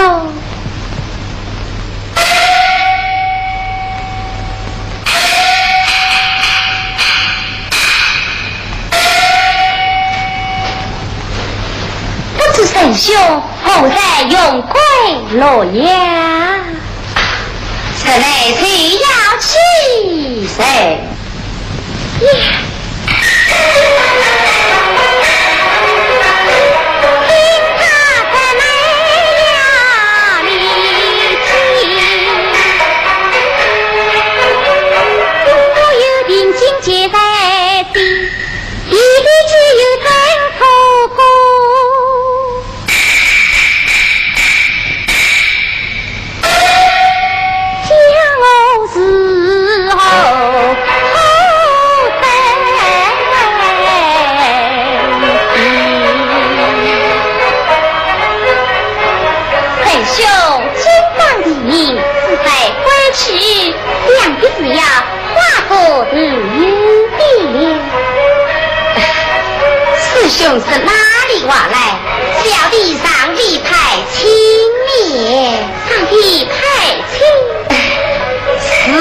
不知仁兄何日荣归洛阳？这来谁要欺谁？呀！沈兄，今朝的事，是在归去，想必是要 花果自由的。师兄是哪里话来？小弟尚未派亲呢。尚未派亲？是。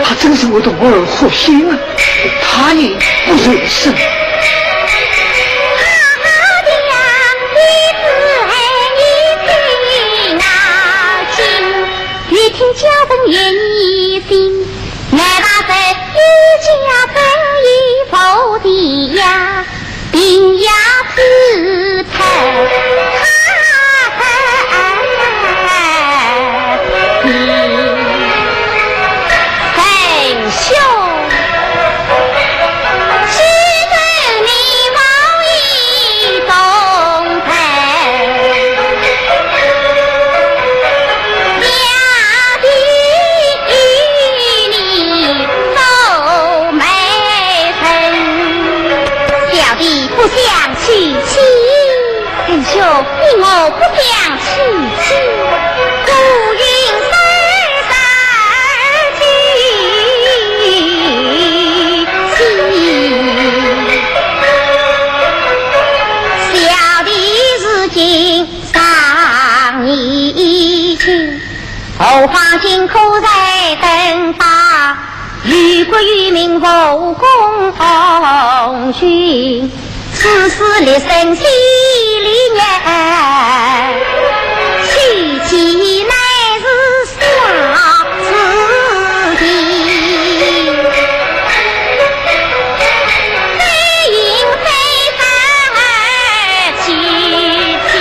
他真是为我而负心啊！ 他也不忍心。小弟不想娶妻。 沈兄，你我不想娶妻，小弟如今尚年轻，何况今可在登科， 与国与民无功功勋，此事立身心里念，娶妻乃是小事情。非应非非娶妻，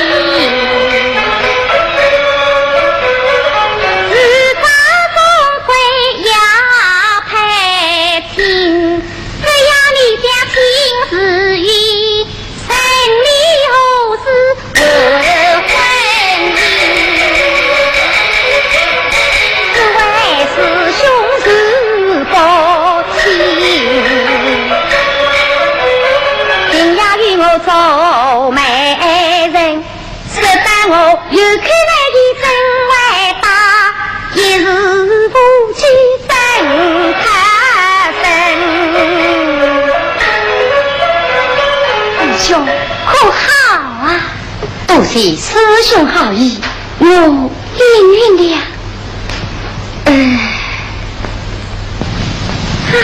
自家终归要配 亲，只要你将亲事与，生理何事不婚多谢师兄好意，我应允了。呃，啊。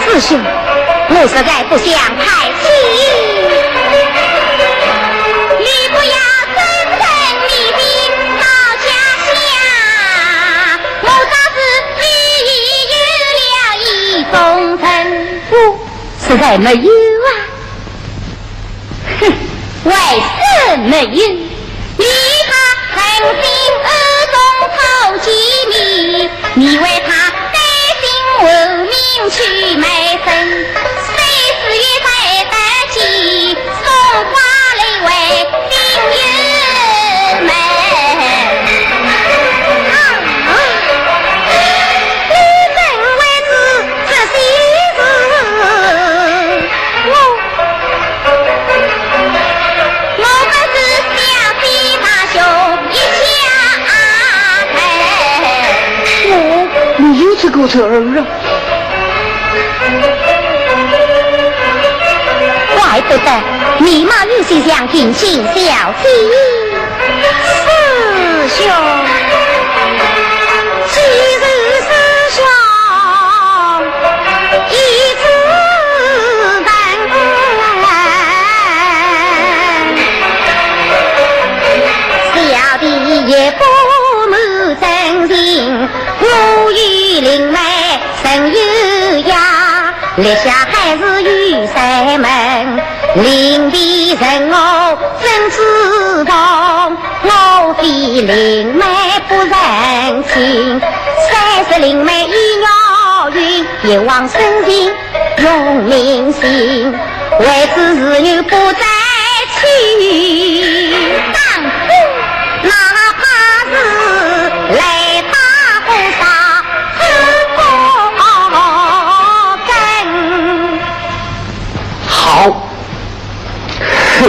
师兄，我实在不想太轻。你不要真正你的好家乡，我倒是有了一种人。我实在没有啊。 哼，为什么有？你他曾经暗中偷机密，你为他背信亡命去卖身，虽是也来得及，送花来为病友们。啊，你怎会知这些事？我 我们是小姐大兄一家头。哦，你有这个侄儿啊？怪不得你妈有些想定亲小姐。 师兄，既是师兄，亦是人。小弟也不瞒真情，我与林妹 曾有约，立下海誓与山盟，令弟承我曾子同，我非林妹不成亲。虽是林妹已月晕，一往深情永铭心，为此事女不再去。当真？哪怕是来打火烧 好。哼。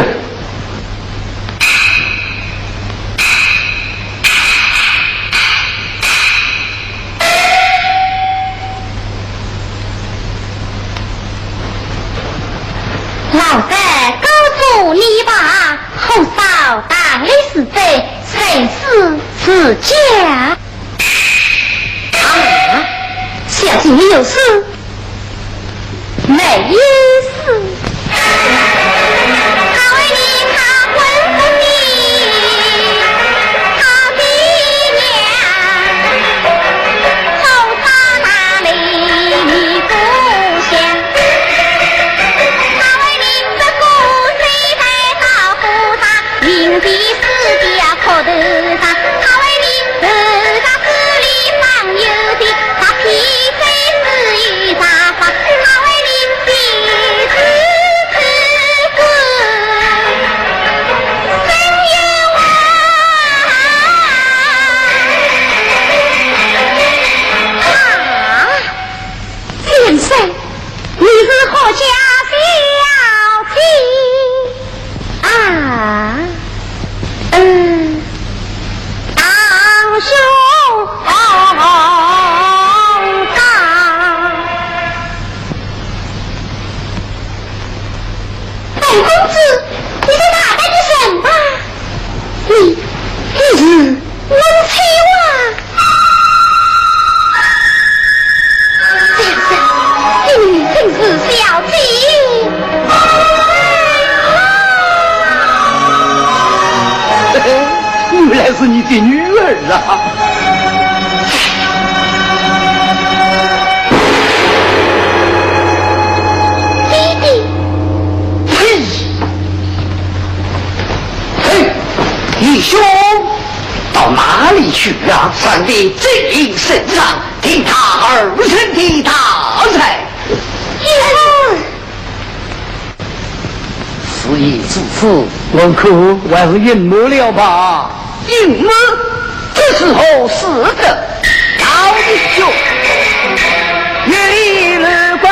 老贼告诉你吧，火烧堂里是贼，谁死是家。 啊，小姐，你有事？没有事。兄到哪里去了？传你正经圣上，听他二人的大罪。事已至此，我看还是隐瞒了吧。隐瞒？这是何事的？老弟兄，夜里难怪，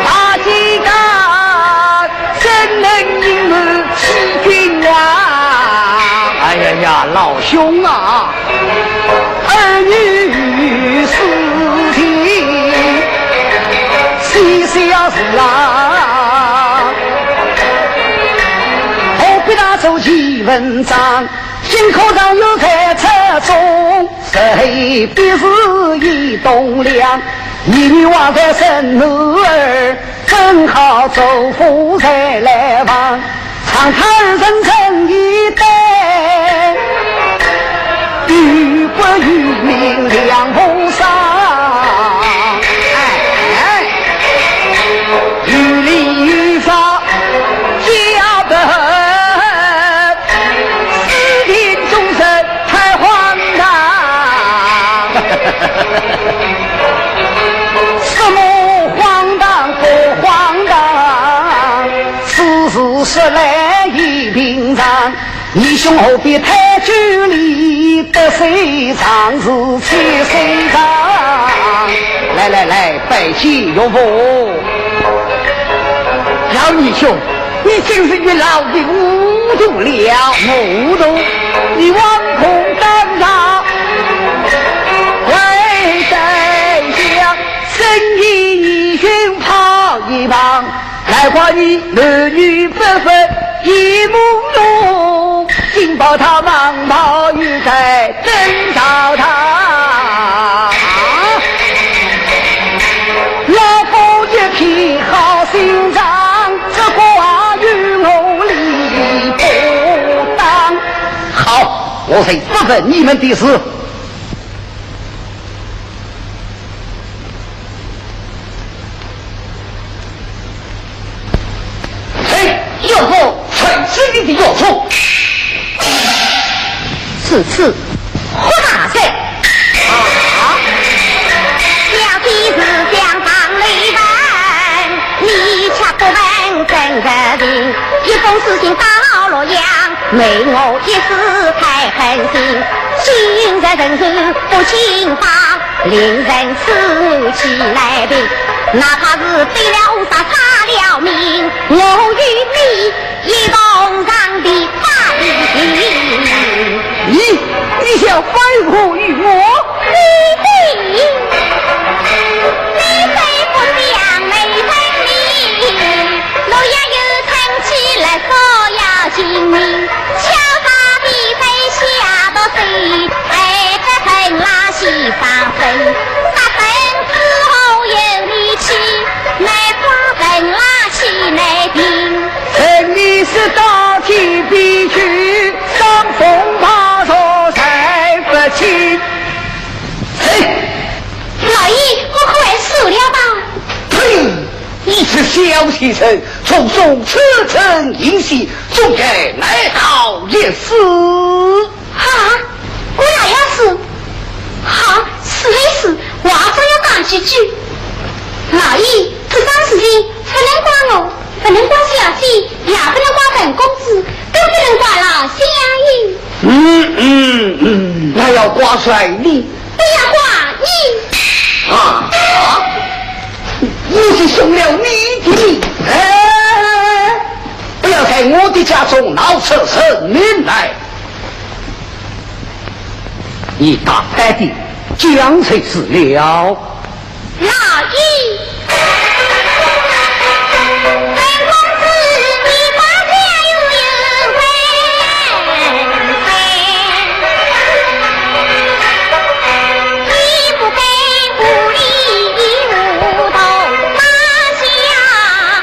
大吉大，怎能隐瞒欺君啊？哎呀呀，老兄啊，儿女私情，细小事啊，何必大做其文章？金科状元在册中，谁比试已栋梁？一女望在生男儿，正好做夫人来望。 长叹人生一代，与国与民两无伤。哎，有理有法，家不和，私定终身太荒唐。什么荒唐不荒唐？ 此事说来也平常，义兄何必太拘礼，得罪常是千岁丈。来来来，拜见岳父。老义兄，你真是与老弟糊涂了。糊涂？你枉空当上，为宰相，生意义兄抛一旁。 难怪你男女不分一母乳，金宝塔、蟒袍玉带等到他。老夫一片好心肠，只怪与我理不当。好，我才不问你们的事。 谁？岳父。谁是你的岳父？此次何大人？啊？小姐是想当雷文，你却不问真实情。一封书信到洛阳， 奈我一时太狠心，今日人事不清爽，令人此案起难平。哪怕是得了杀，杀了命，我与你一同上地法庭。你，你想反悔于我？你的，你虽不想没人理， 洛阳有称起来所要性命，敲打的在下毒手，害得本拉西上身，杀身之后有你去，难怪本拉西难定。人你是到天边去，伤风怕热才不清。谁？老爷，我快死了吧？呸！ 你这小畜生，从中出城行刺，总该来逃一死。啊，我也要死？好，死没死，话总要讲几句。老爷，这桩事情不能怪我，不能怪小姐，也不能怪本公子，更不能怪老相爷。嗯嗯嗯，那要怪谁呢？ 不要怪你。啊，啊，我是送了你的命。哎，不要在我的家中闹出人命来。你大胆的讲就是了。 老爷，本公子你把家有有为人，你不该无理无头骂下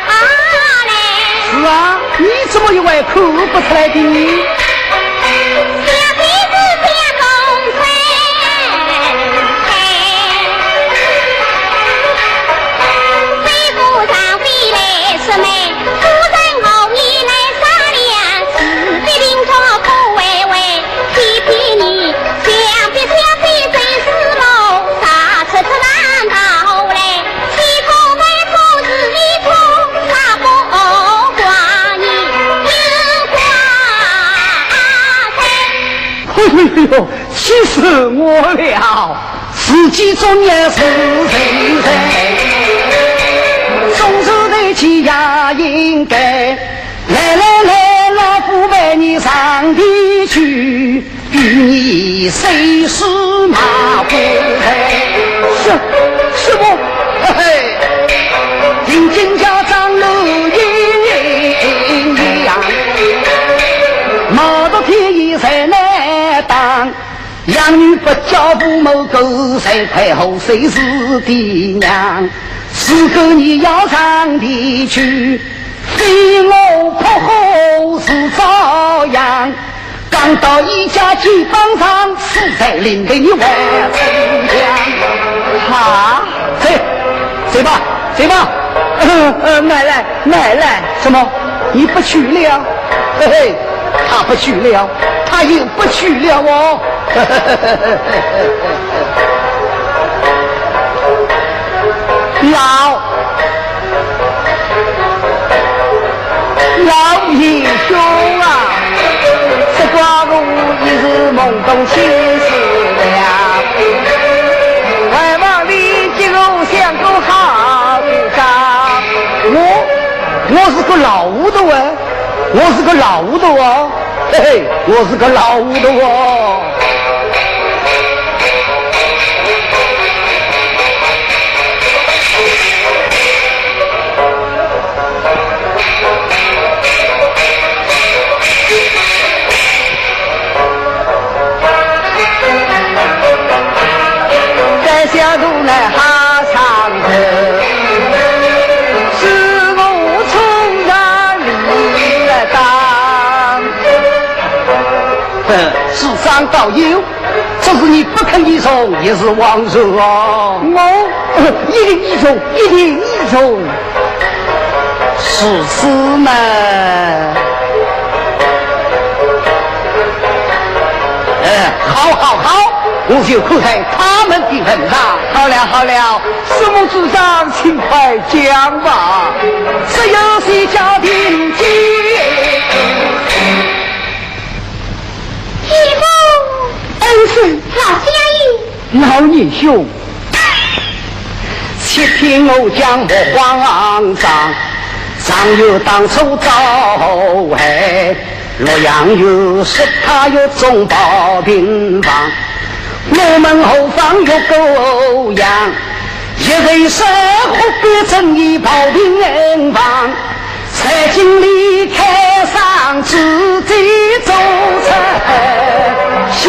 来。是啊，你怎么又会看不出来的呢？死我了。自己作孽是谁人？总是对其也应该。来来来，老夫陪你上地去，与你收拾马虎。什，什么？嘿嘿，行经家长路阴阳，毛头便宜在那当。 养女不教父母，狗才太后谁是爹娘？如果你要上地去，非我不和是遭殃。刚到一家肩膀上，死在临头你还逞强。啊？谁？谁吧？谁吧？呃，呃，奶奶，奶奶。什么？你不去了？嘿嘿。 他不去了，他又不去了哦。老，老英雄啊，这个我也是懵懂心思了。还望你给我想个好主张。我，我是个老糊涂哎。 我是个老糊涂哦，嘿嘿，我是个老糊涂哦。在下肚来哈上头，是我冲上里来打。哼，主张倒有，只是你不肯依从，也是枉然哦。我，呃，一定依从，一定依从。 如此嘛。哎，好，好，好，我就看在他们的份上。好了，好了，师母主张，请快讲吧。只有谁家庭见。义父。恩师，老相爷。 老年兄，且听我讲莫慌张，常有当初遭害，洛阳有说他有中保平房，我们后方有个阳，一位是虎骨正义保平房，在京里开上自己做出戏。